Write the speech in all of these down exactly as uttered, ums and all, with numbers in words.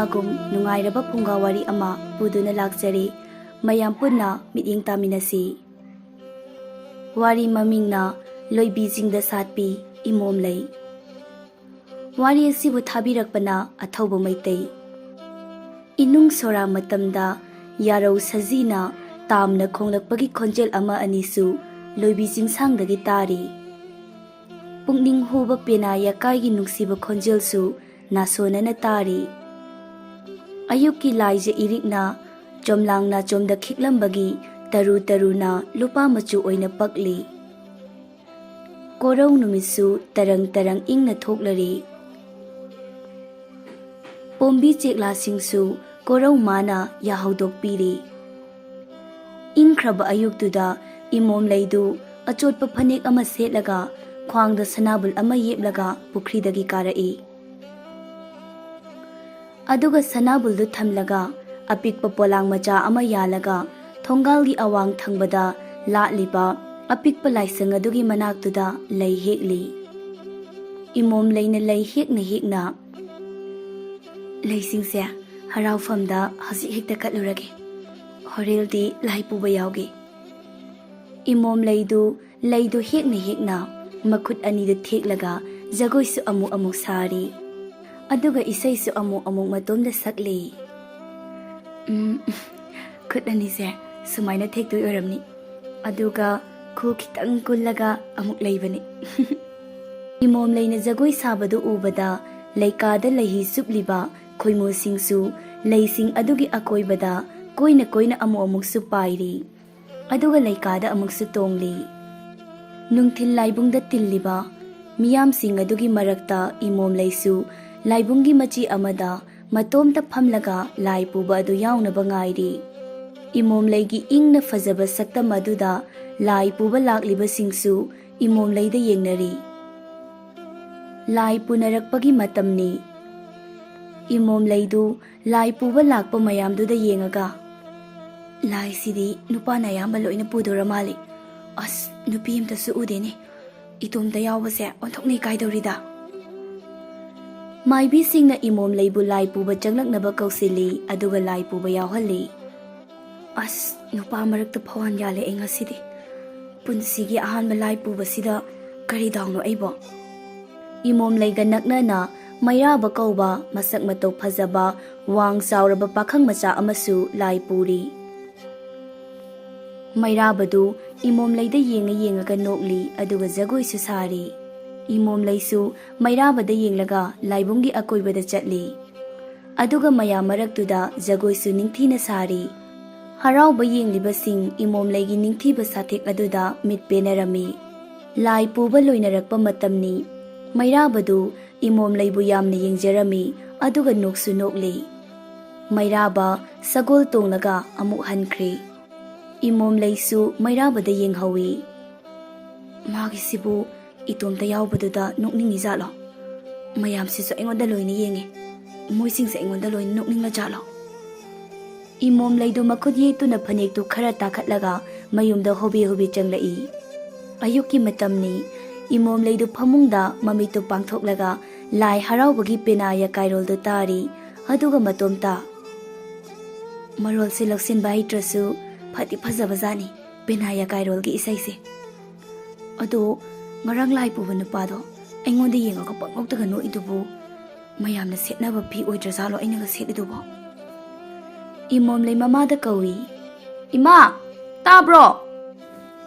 ꯒꯨꯝ ꯅꯨꯡꯉꯥꯏꯔꯕ ꯐꯨꯡꯒꯥ ꯋꯥꯔꯤ ꯑꯃ ꯄꯨꯗꯨꯅ ꯂꯥꯛꯆꯔꯤ꯫ ꯃꯌꯥꯝ ꯄꯨꯟꯅ ꯃꯤꯠꯌꯦꯡ ꯇꯥꯃꯤꯟꯅꯁꯤ꯫ ꯋꯥꯔꯤ ꯃꯃꯤꯡꯅ ꯂꯣꯏꯕꯤ ꯆꯤꯡꯗ ꯁꯥꯠꯄꯤ ꯏꯃꯣꯝꯂꯩ꯫ ꯋꯥꯔꯤ ꯑꯁꯤꯕꯨ ꯊꯥꯕꯤꯔꯛꯄꯅ ꯑꯊꯧꯕ ꯃꯩꯇꯩ꯫ ꯏꯅꯨꯡ ꯁꯣꯔꯥ ꯃꯇꯝꯗ ꯌꯥꯔꯧ ꯁꯖꯤꯅ ꯇꯥꯝꯅ ꯈꯣꯡꯂꯛꯄꯒꯤ ꯈꯣꯟꯖꯦꯜ ꯑꯃ ꯑꯅꯤꯁꯨ ꯂꯣꯏꯕꯤ ꯆꯤꯡꯁꯥꯡꯗꯒꯤ ꯇꯥꯔꯤ꯫ ꯄꯨꯛꯅꯤꯡ ꯍꯨꯕ ꯄꯦꯅꯥ ꯌꯥꯀꯥꯏꯒꯤ ꯅꯨꯡꯁꯤꯕ ꯈꯣꯟꯖꯦꯜꯁꯨ ꯅꯥꯁꯣꯟꯅꯅ ꯇꯥꯔꯤ꯫ ꯑꯌꯨꯛꯀꯤ ꯂꯥꯏꯖ ꯏꯔꯤꯛꯅ ꯆꯣꯝꯂꯥꯡ ꯅꯥꯆꯣꯝꯗ ꯈꯤꯛꯂꯝꯕꯒꯤ ꯇꯔꯨ ꯇꯔꯨꯅ ꯂꯨꯄꯥ ꯃꯆꯨ ꯑꯣꯏꯅ ꯄꯛꯂꯤ꯫ ꯀꯣꯔꯧ ꯅꯨꯃꯤꯠꯁꯨ ꯇꯔꯪ ꯇꯔꯪ ꯏꯪꯅ ꯊꯣꯛꯂꯔꯤ꯫ ꯄꯣꯝꯕꯤ ꯆꯦꯛꯂꯥꯁꯤꯡꯁꯨ ꯀꯣꯔꯧ ꯃꯥꯅ ꯌꯥꯍꯧꯗꯣꯛꯄꯤꯔꯤ꯫ ꯏꯪꯈ꯭ꯔꯕ ꯑꯌꯨꯛꯇꯨꯗ ꯏꯃꯣꯝꯂꯩꯗꯨ ꯑꯆꯣꯠꯄ ꯐꯅꯦꯛ ꯑꯃ ꯁꯦꯠꯂꯒ ꯈ꯭ꯋꯥꯡꯗ ꯁꯅꯥꯕꯨꯜ ꯑꯃ ꯌꯦꯞꯂꯒ ꯄꯨꯈ꯭ꯔꯤꯗꯒꯤ ꯀꯥꯔꯛꯏ꯫ ꯑꯗꯨꯒ ꯁꯅꯥꯕꯨꯜꯗꯨ ꯊꯝꯂꯒ ꯑꯄꯤꯛꯄ ꯄꯣꯂꯥꯡ ꯃꯆꯥ ꯑꯃ ꯌꯥꯜꯂꯒ ꯊꯣꯡꯒꯥꯜꯒꯤ ꯑꯋꯥꯡ ꯊꯪꯕꯗ ꯂꯥꯠꯂꯤꯕ ꯑꯄꯤꯛꯄ ꯂꯥꯏꯁꯪ ꯑꯗꯨꯒꯤ ꯃꯅꯥꯛꯇꯨꯗ ꯂꯩ ꯍꯦꯛꯂꯤ꯫ ꯏꯃꯣꯝꯂꯩꯅ ꯂꯩ ꯍꯦꯛꯅ ꯍꯦꯛꯅ, "ꯂꯩꯁꯤꯡꯁꯦ ꯍꯔꯥꯎꯐꯝꯗ ꯍꯧꯖꯤꯛ ꯍꯦꯛꯇ ꯀꯠꯂꯨꯔꯒꯦ, ꯍꯣꯔꯦꯜꯗꯤ ꯂꯥꯏ ꯄꯨꯕ ꯌꯥꯎꯒꯦ꯫" ꯏꯃꯣꯝꯂꯩꯗꯨ ꯂꯩꯗꯨ ꯍꯦꯛꯅ ꯍꯦꯛꯅ ꯃꯈꯨꯠ ꯑꯅꯤꯗꯨ ꯊꯦꯛꯂꯒ ꯖꯒꯣꯏꯁꯨ ꯑꯃꯨꯛ ꯑꯃꯨꯛ ꯁꯥꯔꯤ꯫ ꯑꯗꯨꯒ ꯏꯁꯩꯁꯨ ꯑꯃꯨꯛ ꯑꯃꯨꯛ ꯃꯇꯣꯝꯗ ꯁꯛꯂꯤ꯫ ꯎꯝ, ꯈꯨꯠ ꯑꯅꯤꯁꯦ ꯁꯨꯃꯥꯏꯅ ꯊꯦꯛꯇꯣꯏ ꯑꯣꯏꯔꯝꯅꯤ꯫ ꯑꯗꯨꯒ ꯈꯨ ꯈꯤꯇꯪ ꯀꯨꯜꯂꯒ ꯑꯃꯨꯛ ꯂꯩꯕꯅꯤ꯫ ꯏꯃꯣꯝꯂꯩꯅ ꯖꯒꯣꯏ ꯁꯥꯕꯗꯨ ꯎꯕꯗ ꯂꯩꯀꯥꯗ ꯂꯩꯍꯤ ꯆꯨꯞꯂꯤꯕ ꯈꯣꯏꯃꯨꯁꯤꯡꯁꯨ ꯂꯩꯁꯤꯡ ꯑꯗꯨꯒꯤ ꯑꯀꯣꯏꯕꯗ ꯀꯣꯏꯅ ꯀꯣꯏꯅ ꯑꯃꯨꯛ ꯑꯃꯨꯛꯁꯨ ꯄꯥꯏꯔꯤ꯫ ꯑꯗꯨꯒ ꯂꯩꯀꯥꯗ ꯑꯃꯨꯛꯁꯨ ꯇꯣꯡꯂꯤ꯫ ꯅꯨꯡꯊꯤꯜ ꯂꯥꯏꯕꯨꯡꯗ ꯇꯤꯜꯂꯤꯕ ꯃꯤꯌꯥꯝꯁꯤꯡ ꯑꯗꯨꯒꯤ ꯃꯔꯛꯇ ꯏꯃꯣꯝꯂꯩꯁꯨ ꯂꯥꯏꯕꯨꯡꯒꯤ ꯃꯆꯤ ꯑꯃꯗ ꯃꯇꯣꯝꯇ ꯐꯝꯂꯒ ꯂꯥꯏ ꯄꯨꯕ ꯑꯗꯨ ꯌꯥꯎꯅꯕ ꯉꯥꯏꯔꯤ꯫ ꯏꯃꯣꯝꯂꯩꯒꯤ ꯏꯪꯅ ꯐꯖꯕ ꯁꯛꯇꯝ ꯑꯗꯨꯗ ꯂꯥꯏ ꯄꯨꯕ ꯂꯥꯛꯂꯤꯕꯁꯤꯡꯁꯨ ꯏꯃꯣꯝꯂꯩꯗ ꯌꯦꯡꯅꯔꯤ꯫ ꯂꯥꯏ ꯄꯨꯅꯔꯛꯄꯒꯤ ꯃꯇꯝꯅꯤ꯫ ꯏꯃꯣꯝꯂꯩꯗꯨ ꯂꯥꯏ ꯄꯨꯕ ꯂꯥꯛꯄ ꯃꯌꯥꯝꯗꯨꯗ ꯌꯦꯡꯉꯒ, "ꯂꯥꯏꯁꯤꯗꯤ ꯅꯨꯄꯥꯅ ꯑꯌꯥꯝꯕ ꯂꯣꯏꯅ ꯄꯨꯗꯣꯔ ꯃꯥꯜꯂꯤ꯫ ꯑꯁ, ꯅꯨꯄꯤ ꯑꯝꯇꯁꯨ ꯎꯗꯦꯅꯦ꯫ ꯏꯇꯣꯝꯇ ꯌꯥꯎꯕꯁꯦ ꯑꯣꯟꯊꯣꯛꯅ ꯏꯀꯥꯏꯗꯧꯔꯤꯗ꯫" ꯃꯥꯏꯕꯤꯁꯤꯡꯅ ꯏꯃꯣꯝꯂꯩꯕꯨ ꯂꯥꯏ ꯄꯨꯕ ꯆꯪꯂꯛꯅꯕ ꯀꯧꯁꯤꯜꯂꯤ, ꯑꯗꯨꯒ ꯂꯥꯏ ꯄꯨꯕ ꯌꯥꯎꯍꯜꯂꯤ꯫ ꯑꯁ, ꯅꯨꯄꯥ ꯃꯔꯛꯇ ꯐꯋꯥꯟ ꯌꯥꯜꯂꯦ ꯑꯩ ꯉꯁꯤꯗꯤ꯫ ꯄꯨꯟꯁꯤꯒꯤ ꯑꯍꯥꯟꯕ ꯂꯥꯏ ꯄꯨꯕꯁꯤꯗ ꯀꯔꯤ ꯗꯥꯎꯅꯣ ꯑꯩꯕꯣ? ꯏꯃꯣꯝꯂꯩꯒ ꯅꯛꯅꯅ ꯃꯩꯔꯥꯕ ꯀꯧꯕ ꯃꯁꯛ ꯃꯇꯧ ꯐꯖꯕ, ꯋꯥꯡ ꯆꯥꯎꯔꯕ ꯄꯥꯈꯪ ꯃꯆꯥ ꯑꯃꯁꯨ ꯂꯥꯏ ꯄꯨꯔꯤ꯫ ꯃꯩꯔꯥꯕꯗꯨ ꯏꯃꯣꯝꯂꯩꯗ ꯌꯦꯡꯉ ꯌꯦꯡꯉꯒ ꯅꯣꯛꯂꯤ, ꯑꯗꯨꯒ ꯖꯒꯣꯏꯁꯨ ꯁꯥꯔꯤ꯫ ꯏꯃꯣꯝꯂꯩꯁꯨ ꯃꯩꯔꯥꯕꯗ ꯌꯦꯡꯂꯒ ꯂꯥꯏꯕꯨꯡꯒꯤ ꯑꯀꯣꯏꯕꯗ ꯆꯠꯂꯤ꯫ ꯑꯗꯨꯒ ꯃꯌꯥꯝ ꯃꯔꯛꯇꯨꯗ ꯖꯒꯣꯏꯁꯨ ꯅꯤꯡꯊꯤꯅ ꯁꯥꯔꯤ꯫ ꯍꯔꯥꯎꯕ ꯌꯦꯡꯂꯤꯕꯁꯤꯡ ꯏꯃꯣꯝꯂꯩꯒꯤ ꯅꯤꯡꯊꯤꯕ ꯁꯥꯊꯦꯛ ꯑꯗꯨꯗ ꯃꯤꯠ ꯄꯦꯟꯅꯔꯝꯃꯤ꯫ ꯂꯥꯏ ꯄꯨꯕ ꯂꯣꯏꯅꯔꯛꯄ ꯃꯇꯝꯅꯤ꯫ ꯃꯩꯔꯥꯕꯗꯨ ꯏꯃꯣꯝꯂꯩꯕꯨ ꯌꯥꯝꯅ ꯌꯦꯡꯖꯔꯝꯃꯤ, ꯑꯗꯨꯒ ꯅꯣꯛꯁꯨ ꯅꯣꯛꯂꯤ꯫ ꯃꯩꯔꯥꯕ ꯁꯒꯣꯜ ꯇꯣꯡꯂꯒ ꯑꯃꯨꯛ ꯍꯟꯈ꯭ꯔꯦ꯫ ꯏꯃꯣꯝꯂꯩꯁꯨ ꯃꯩꯔꯥꯕꯗ ꯌꯦꯡꯍꯧꯏ꯫ "ꯃꯥꯒꯤꯁꯤꯕꯨ ꯏꯇꯣꯝꯇ ꯌꯥꯎꯕꯗꯨꯗ ꯅꯣꯛꯅꯤꯡꯉꯤꯖꯥꯠꯂꯣ? ꯃꯌꯥꯝꯁꯤꯁꯨ ꯑꯩꯉꯣꯟꯗ ꯂꯣꯏꯅ ꯌꯦꯡꯉꯤ꯫ ꯃꯣꯏꯁꯤꯡꯁꯦ ꯑꯩꯉꯣꯟꯗ ꯂꯣꯏꯅ ꯅꯣꯛꯅꯤꯡꯉꯖꯥꯠꯂꯣ?" ꯏꯃꯣꯝꯂꯩꯗꯨ ꯃꯈꯨꯠ ꯌꯦꯠꯇꯨꯅ ꯐꯅꯦꯛꯇꯨ ꯈꯔ ꯇꯥꯈꯠꯂꯒ ꯃꯌꯨꯝꯗ ꯍꯣꯕꯦ ꯍꯣꯕꯦ ꯆꯪꯂꯛꯏ꯫ ꯑꯌꯨꯛꯀꯤ ꯃꯇꯝꯅꯤ꯫ ꯏꯃꯣꯝꯂꯩꯗꯨ ꯐꯃꯨꯡꯗ ꯃꯃꯤꯠꯇꯨ ꯄꯥꯡꯊꯣꯛꯂꯒ ꯂꯥꯏ ꯍꯔꯥꯎꯕꯒꯤ ꯄꯦꯅꯥ ꯌꯥꯀꯥꯏꯔꯣꯜꯗꯨ ꯇꯥꯔꯤ, ꯑꯗꯨꯒ ꯃꯇꯣꯝꯇ, "ꯃꯔꯣꯜꯁꯦ ꯂꯧꯁꯤꯟꯕ ꯍꯩꯇ꯭ꯔꯁꯨ ꯐꯗꯤ ꯐꯖꯕꯖꯥꯠꯅꯤ ꯄꯦꯅꯥ ꯌꯥꯀꯥꯏꯔꯣꯜꯒꯤ ꯏꯁꯩꯁꯦ꯫ ꯑꯗꯣ ꯉꯔꯥꯡ ꯂꯥꯏ ꯄꯨꯕ ꯅꯨꯄꯥꯗꯣ ꯑꯩꯉꯣꯟꯗ ꯌꯦꯡꯉꯒ ꯄꯪꯅꯣꯛꯇꯒ ꯅꯣꯛꯏꯗꯨꯕꯨ ꯃꯌꯥꯝꯅ ꯁꯦꯠꯅꯕ ꯐꯤ ꯑꯣꯏꯗ꯭ꯔꯖꯥꯠꯂꯣ ꯑꯩꯅꯒ ꯁꯦꯠꯂꯤꯗꯨꯕꯣ?" ꯏꯃꯣꯝꯂꯩ ꯃꯃꯥꯗ ꯀꯧꯏ꯫ "ꯏꯃꯥ, ꯇꯥꯕ꯭ꯔꯣ?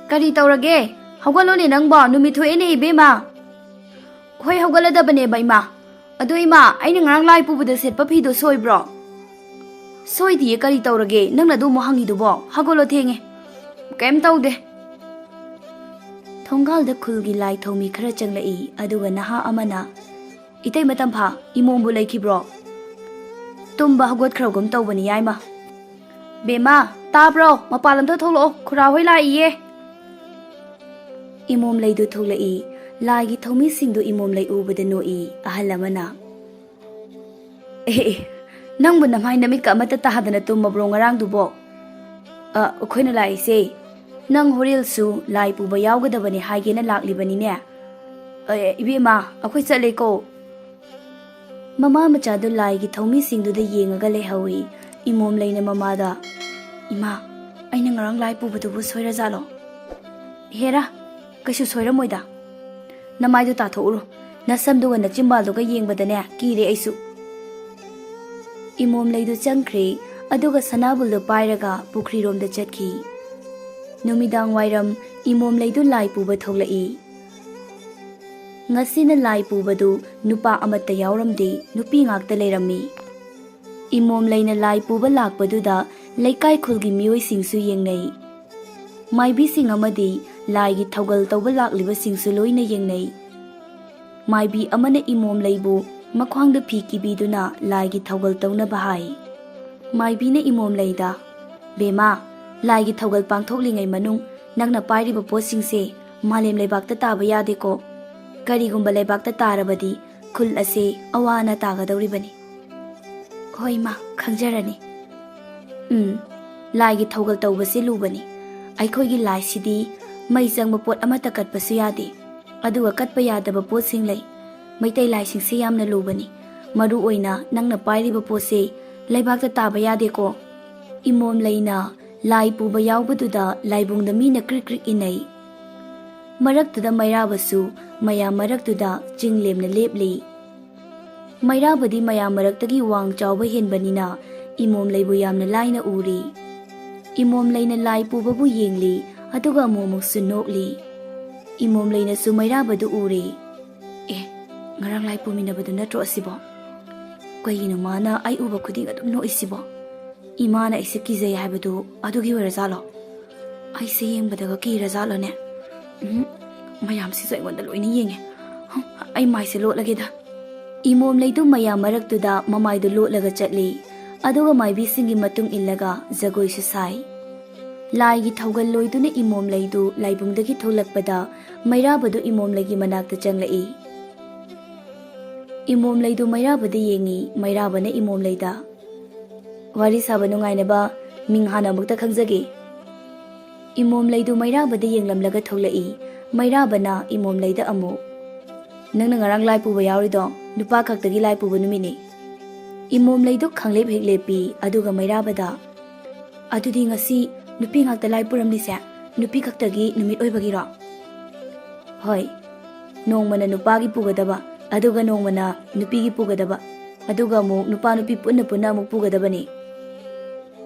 ꯀꯔꯤ ꯇꯧꯔꯒꯦ? ꯍꯧꯒꯠꯂꯣꯅꯦ ꯅꯪꯕꯣ, ꯅꯨꯃꯤꯠ ꯊꯣꯛꯑꯦꯅꯦ ꯏꯕꯦꯝꯃ!" "ꯍꯣꯏ, ꯍꯧꯒꯠꯂꯗꯕꯅꯦꯕ ꯏꯃꯥ꯫ ꯑꯗꯣ ꯏꯃꯥ, ꯑꯩꯅ ꯉꯔꯥꯡ ꯂꯥꯏ ꯄꯨꯕꯗ ꯁꯦꯠꯄ ꯐꯤꯗꯣ ꯁꯣꯏꯕ꯭ꯔꯣ?" "ꯁꯣꯏꯗꯤꯌꯦ, ꯀꯔꯤ ꯇꯧꯔꯒꯦ? ꯅꯪꯅ ꯑꯗꯨ ꯑꯃꯨꯛ ꯍꯪꯉꯤꯗꯨꯕꯣ? ꯍꯧꯒꯠꯂꯣ, ꯊꯦꯡꯉꯦ꯫" "ꯀꯩꯝ ꯇꯧꯗꯦ꯫" ꯊꯣꯡꯒꯥꯜꯗ ꯈꯨꯜꯒꯤ ꯂꯥꯏ ꯊꯧꯃꯤ ꯈꯔ ꯆꯪꯂꯛꯏ, ꯑꯗꯨꯒ ꯅꯍꯥ ꯑꯃꯅ, "ꯏꯇꯩꯃ ꯇꯝꯐꯥ, ꯏꯃꯣꯝꯕꯨ ꯂꯩꯈꯤꯕ꯭ꯔꯣ? ꯇꯨꯝꯕ ꯍꯧꯒꯠꯈ꯭ꯔꯒꯨꯝ ꯇꯧꯕꯅꯤ ꯌꯥꯏꯃ꯫" "ꯕꯦꯝꯃ, ꯇꯥꯕ꯭ꯔꯣ? ꯃꯄꯥꯟ ꯑꯝꯇ ꯊꯣꯛꯂꯛꯑꯣ, ꯈꯨꯔꯥ ꯍꯣꯏ ꯂꯥꯛꯏꯌꯦ꯫" ꯏꯃꯣꯝꯂꯩꯗꯨ ꯊꯣꯛꯂꯛꯏ꯫ ꯂꯥꯏꯒꯤ ꯊꯧꯃꯤꯁꯤꯡꯗꯨ ꯏꯃꯣꯝꯂꯩ ꯎꯕꯗ ꯅꯣꯛꯏ꯫ ꯑꯍꯜ ꯑꯃꯅ, "ꯑꯦ, ꯑꯦ, ꯅꯪꯕꯨ ꯅꯃꯥꯏ ꯅꯃꯤꯠꯀ ꯑꯃꯠꯇ ꯇꯥꯗꯅ ꯇꯨꯝꯃꯕ꯭ꯔꯣ ꯉꯔꯥꯡꯗꯨꯕꯣ?" "ꯑ, ꯑꯩꯈꯣꯏꯅ ꯂꯥꯛꯏꯁꯦ ꯅꯪ ꯍꯣꯔꯦꯜꯁꯨ ꯂꯥꯏ ꯄꯨꯕ ꯌꯥꯎꯒꯗꯕꯅꯦ ꯍꯥꯏꯒꯦꯅ ꯂꯥꯛꯂꯤꯕꯅꯤꯅꯦ꯫ ꯑꯦ, ꯏꯕꯦꯝꯃ, ꯑꯩꯈꯣꯏ ꯆꯠꯂꯦꯀꯣ꯫" ꯃꯃꯥ ꯃꯆꯥꯗꯨ ꯂꯥꯏꯒꯤ ꯊꯧꯃꯤꯁꯤꯡꯗꯨꯗ ꯌꯦꯡꯉꯒ ꯂꯩꯍꯧꯏ꯫ ꯏꯃꯣꯝ ꯂꯩꯅ ꯃꯃꯥꯗ, "ꯏꯃꯥ, ꯑꯩꯅ ꯉꯔꯥꯡ ꯂꯥꯏ ꯄꯨꯕꯗꯨꯕꯨ ꯁꯣꯏꯔꯖꯥꯠꯂꯣ?" "ꯍꯦꯔꯥ, ꯀꯩꯁꯨ ꯁꯣꯏꯔꯝꯃꯣꯏꯗ꯫ ꯅꯃꯥꯏꯗꯨ ꯇꯥꯊꯣꯛꯎꯔꯣ, ꯅꯁꯝꯗꯨꯒ ꯅꯆꯤꯝꯕꯥꯜꯗꯨꯒ ꯌꯦꯡꯕꯗꯅꯦ ꯀꯤꯔꯦ ꯑꯩꯁꯨ꯫" ꯏꯃꯣꯝ ꯂꯩꯗꯨ ꯆꯪꯈ꯭ꯔꯦ, ꯑꯗꯨꯒ ꯁꯅꯥꯕꯨꯜꯗꯨ ꯄꯥꯏꯔꯒ ꯄꯨꯈ꯭ꯔꯤꯔꯣꯝꯗ ꯆꯠꯈꯤ꯫ ꯅꯨꯃꯤꯗꯥꯡ ꯋꯥꯏꯔꯝ ꯏꯃꯣꯝ ꯂꯩꯗꯨ ꯂꯥꯏ ꯄꯨꯕ ꯊꯣꯛꯂꯛꯏ꯫ ꯉꯁꯤꯅ ꯂꯥꯏ ꯄꯨꯕꯗꯨ ꯅꯨꯄꯥ ꯑꯃꯠꯇ ꯌꯥꯎꯔꯝꯗꯦ, ꯅꯨꯄꯤ ꯉꯥꯛꯇ ꯂꯩꯔꯝꯃꯤ꯫ ꯏꯃꯣꯝ ꯂꯩꯅ ꯂꯥꯏ ꯄꯨꯕ ꯂꯥꯛꯄꯗꯨꯗ ꯂꯩꯀꯥꯏ ꯈꯨꯜꯒꯤ ꯃꯤꯑꯣꯏꯁꯤꯡꯁꯨ ꯌꯦꯡꯅꯩ꯫ ꯃꯥꯏꯕꯤꯁꯤꯡ ꯑꯃꯗꯤ ꯂꯥꯏꯒꯤ ꯊꯧꯒꯜ ꯇꯧꯕ ꯂꯥꯛꯂꯤꯕꯁꯤꯡꯁꯨ ꯂꯣꯏꯅ ꯌꯦꯡꯅꯩ꯫ ꯃꯥꯏꯕꯤ ꯑꯃꯅ ꯏꯃꯣꯝ ꯂꯩꯕꯨ ꯃꯈ꯭ꯋꯥꯡꯗ ꯐꯤ ꯀꯤꯕꯤꯗꯨꯅ ꯂꯥꯏꯒꯤ ꯊꯧꯒꯜ ꯇꯧꯅꯕ ꯍꯥꯏ꯫ ꯃꯥꯏꯕꯤꯅ ꯏꯃꯣꯝ ꯂꯩꯗ, "ꯕꯦꯃꯥ, ꯂꯥꯏꯒꯤ ꯊꯧꯒꯜ ꯄꯥꯡꯊꯣꯛꯂꯤꯉꯩ ꯃꯅꯨꯡ ꯅꯪꯅ ꯄꯥꯏꯔꯤꯕ ꯄꯣꯠꯁꯤꯡꯁꯦ ꯃꯥꯂꯦꯝ ꯂꯩꯕꯥꯛꯇ ꯇꯥꯕ ꯌꯥꯗꯦꯀꯣ꯫ ꯀꯔꯤꯒꯨꯝꯕ ꯂꯩꯕꯥꯛꯇ ꯇꯥꯔꯕꯗꯤ ꯈꯨꯜ ꯑꯁꯦ ꯑꯋꯥ ꯑꯅꯥ ꯇꯥꯒꯗꯧꯔꯤꯕꯅꯤ꯫" "ꯍꯣꯏ ꯏꯃꯥ, ꯈꯪꯖꯔꯅꯤ꯫" "ꯎꯝ, ꯂꯥꯏꯒꯤ ꯊꯧꯒꯜ ꯇꯧꯕꯁꯦ ꯂꯨꯕꯅꯤ꯫ ꯑꯩꯈꯣꯏꯒꯤ ꯂꯥꯏꯁꯤꯗꯤ ꯃꯩ ꯆꯪꯕ ꯄꯣꯠ ꯑꯃꯠꯇ ꯀꯠꯄꯁꯨ ꯌꯥꯗꯦ꯫ ꯑꯗꯨꯒ ꯀꯠꯄ ꯌꯥꯗꯕ ꯄꯣꯠꯁꯤꯡ ꯂꯩ꯫ ꯃꯩꯇꯩ ꯂꯥꯏꯁꯤꯡꯁꯦ ꯌꯥꯝꯅ ꯂꯨꯕꯅꯤ꯫ ꯃꯔꯨ ꯑꯣꯏꯅ ꯅꯪꯅ ꯄꯥꯏꯔꯤꯕ ꯄꯣꯠꯁꯦ ꯂꯩꯕꯥꯛꯇ ꯇꯥꯕ ꯌꯥꯗꯦꯀꯣ꯫" ꯏꯃꯣꯝ ꯂꯩꯅ ꯂꯥꯏ ꯄꯨꯕ ꯌꯥꯎꯕꯗꯨꯗ ꯂꯥꯏꯕꯨꯡꯗ ꯃꯤꯅ ꯀ꯭ꯔꯤꯛ ꯀ꯭ꯔꯤꯛ ꯏꯟꯅꯩ꯫ ꯃꯔꯛꯇꯨꯗ ꯃꯩꯔꯥꯕꯁꯨ ꯃꯌꯥꯝ ꯃꯔꯛꯇꯨꯗ ꯆꯤꯡ ꯂꯦꯝꯅ ꯂꯦꯞꯂꯤ꯫ ꯃꯩꯔꯥꯕꯗꯤ ꯃꯌꯥꯝ ꯃꯔꯛꯇꯒꯤ ꯋꯥꯡ ꯆꯥꯎꯕ ꯍꯦꯟꯕꯅꯤꯅ ꯏꯃꯣꯝ ꯂꯩꯕꯨ ꯌꯥꯝꯅ ꯂꯥꯏꯅ ꯎꯔꯤ꯫ ꯏꯃꯣꯝ ꯂꯩꯅ ꯂꯥꯏ ꯄꯨꯕꯕꯨ ꯌꯦꯡꯂꯤ, ꯑꯗꯨꯒ ꯑꯃꯨꯛ ꯑꯃꯨꯛꯁꯨ ꯅꯣꯛꯂꯤ꯫ ꯏꯃꯣꯝ ꯂꯩꯅꯁꯨ ꯃꯩꯔꯥꯕꯗꯨ ꯎꯔꯦ꯫ "ꯑꯦ, ꯉꯔꯥꯡ ꯂꯥꯏ ꯄꯨꯃꯤꯟꯅꯕꯗꯨ ꯅꯠꯇ꯭ꯔꯣ ꯑꯁꯤꯕꯣ? ꯀꯩꯒꯤꯅꯣ ꯃꯥꯅ ꯑꯩ ꯎꯕ ꯈꯨꯗꯤꯡ ꯑꯗꯨꯝ ꯅꯣꯛꯏꯁꯤꯕꯣ? ꯏꯃꯥꯅ ꯑꯩꯁꯦ ꯀꯤꯖꯩ ꯍꯥꯏꯕꯗꯨ ꯑꯗꯨꯒꯤ ꯑꯣꯏꯔꯖꯥꯠꯂꯣ? ꯑꯩꯁꯦ ꯌꯦꯡꯕꯗꯒ ꯀꯤꯔꯖꯥꯠꯂꯣꯅꯦ? ꯎꯝ, ꯃꯌꯥꯝꯁꯤꯁꯨ ꯑꯩꯉꯣꯟꯗ ꯂꯣꯏꯅ ꯌꯦꯡꯉꯦ꯫ ꯍꯝ, ꯑꯩ ꯃꯥꯏꯁꯦ ꯂꯣꯠꯂꯒꯦꯗ꯫" ꯏꯃꯣꯝ ꯂꯩꯗꯨ ꯃꯌꯥꯝ ꯃꯔꯛꯇꯨꯗ ꯃꯃꯥꯏꯗꯨ ꯂꯣꯠꯂꯒ ꯆꯠꯂꯤ, ꯑꯗꯨꯒ ꯃꯥꯏꯕꯤꯁꯤꯡꯒꯤ ꯃꯇꯨꯡ ꯏꯜꯂꯒ ꯖꯒꯣꯏꯁꯨ ꯁꯥꯏ꯫ ꯂꯥꯏꯒꯤ ꯊꯧꯒꯜ ꯂꯣꯏꯗꯨꯅ ꯏꯃꯣꯝ ꯂꯩꯗꯨ ꯂꯥꯏꯕꯨꯡꯗꯒꯤ ꯊꯣꯛꯂꯛꯄꯗ ꯃꯩꯔꯥꯕꯗꯨ ꯏꯃꯣꯝ ꯂꯩꯒꯤ ꯃꯅꯥꯛꯇ ꯆꯪꯂꯛꯏ꯫ ꯏꯃꯣꯝ ꯂꯩꯗꯨ ꯃꯩꯔꯥꯕꯗ ꯌꯦꯡꯉꯤ꯫ ꯃꯩꯔꯥꯕꯅ ꯏꯃꯣꯝ ꯂꯩꯗ, "ꯋꯥꯔꯤ ꯁꯥꯕ ꯅꯨꯡꯉꯥꯏꯅꯕ ꯃꯤꯡ ꯍꯥꯟꯅ ꯑꯃꯨꯛꯇ ꯈꯪꯖꯒꯦ꯫" ꯏꯃꯣꯝ ꯂꯩꯗꯨ ꯃꯩꯔꯥꯕꯗ ꯌꯦꯡꯂꯝꯂꯒ ꯊꯣꯛꯂꯛꯏ꯫ ꯃꯩꯔꯥꯕꯅ ꯏꯃꯣꯝ ꯂꯩꯗ ꯑꯃꯨꯛ, ꯅꯪꯅ ꯉꯔꯥꯡ ꯂꯥꯏ ꯄꯨꯕ ꯌꯥꯎꯔꯤꯗꯣ ꯅꯨꯄꯥ ꯈꯛꯇꯒꯤ ꯂꯥꯏ ꯄꯨꯕ ꯅꯨꯃꯤꯠꯅꯤ꯫ ꯏꯃꯣꯝꯂꯩꯗꯣ ꯈꯪꯂꯦꯞ ꯍꯦꯛ ꯂꯦꯞꯄꯤ, ꯑꯗꯨꯒ ꯃꯩꯔꯥꯕꯗ, "ꯑꯗꯨꯗꯤ ꯉꯁꯤ ꯅꯨꯄꯤ ꯉꯥꯛꯇ ꯂꯥꯏ ꯄꯨꯔꯝꯂꯤꯁꯦ ꯅꯨꯄꯤ ꯈꯛꯇꯒꯤ ꯅꯨꯃꯤꯠ ꯑꯣꯏꯕꯒꯤꯔꯣ?" "ꯍꯣꯏ, ꯅꯣꯡꯃꯅ ꯅꯨꯄꯥꯒꯤ ꯄꯨꯒꯗꯕ, ꯑꯗꯨꯒ ꯅꯣꯡꯃꯅ ꯅꯨꯄꯤꯒꯤ ꯄꯨꯒꯗꯕ, ꯑꯗꯨꯒ ꯑꯃꯨꯛ ꯅꯨꯄꯥ ꯅꯨꯄꯤ ꯄꯨꯟꯅ ꯄꯨꯟꯅ ꯑꯃꯨꯛ ꯄꯨꯒꯗꯕꯅꯤ꯫"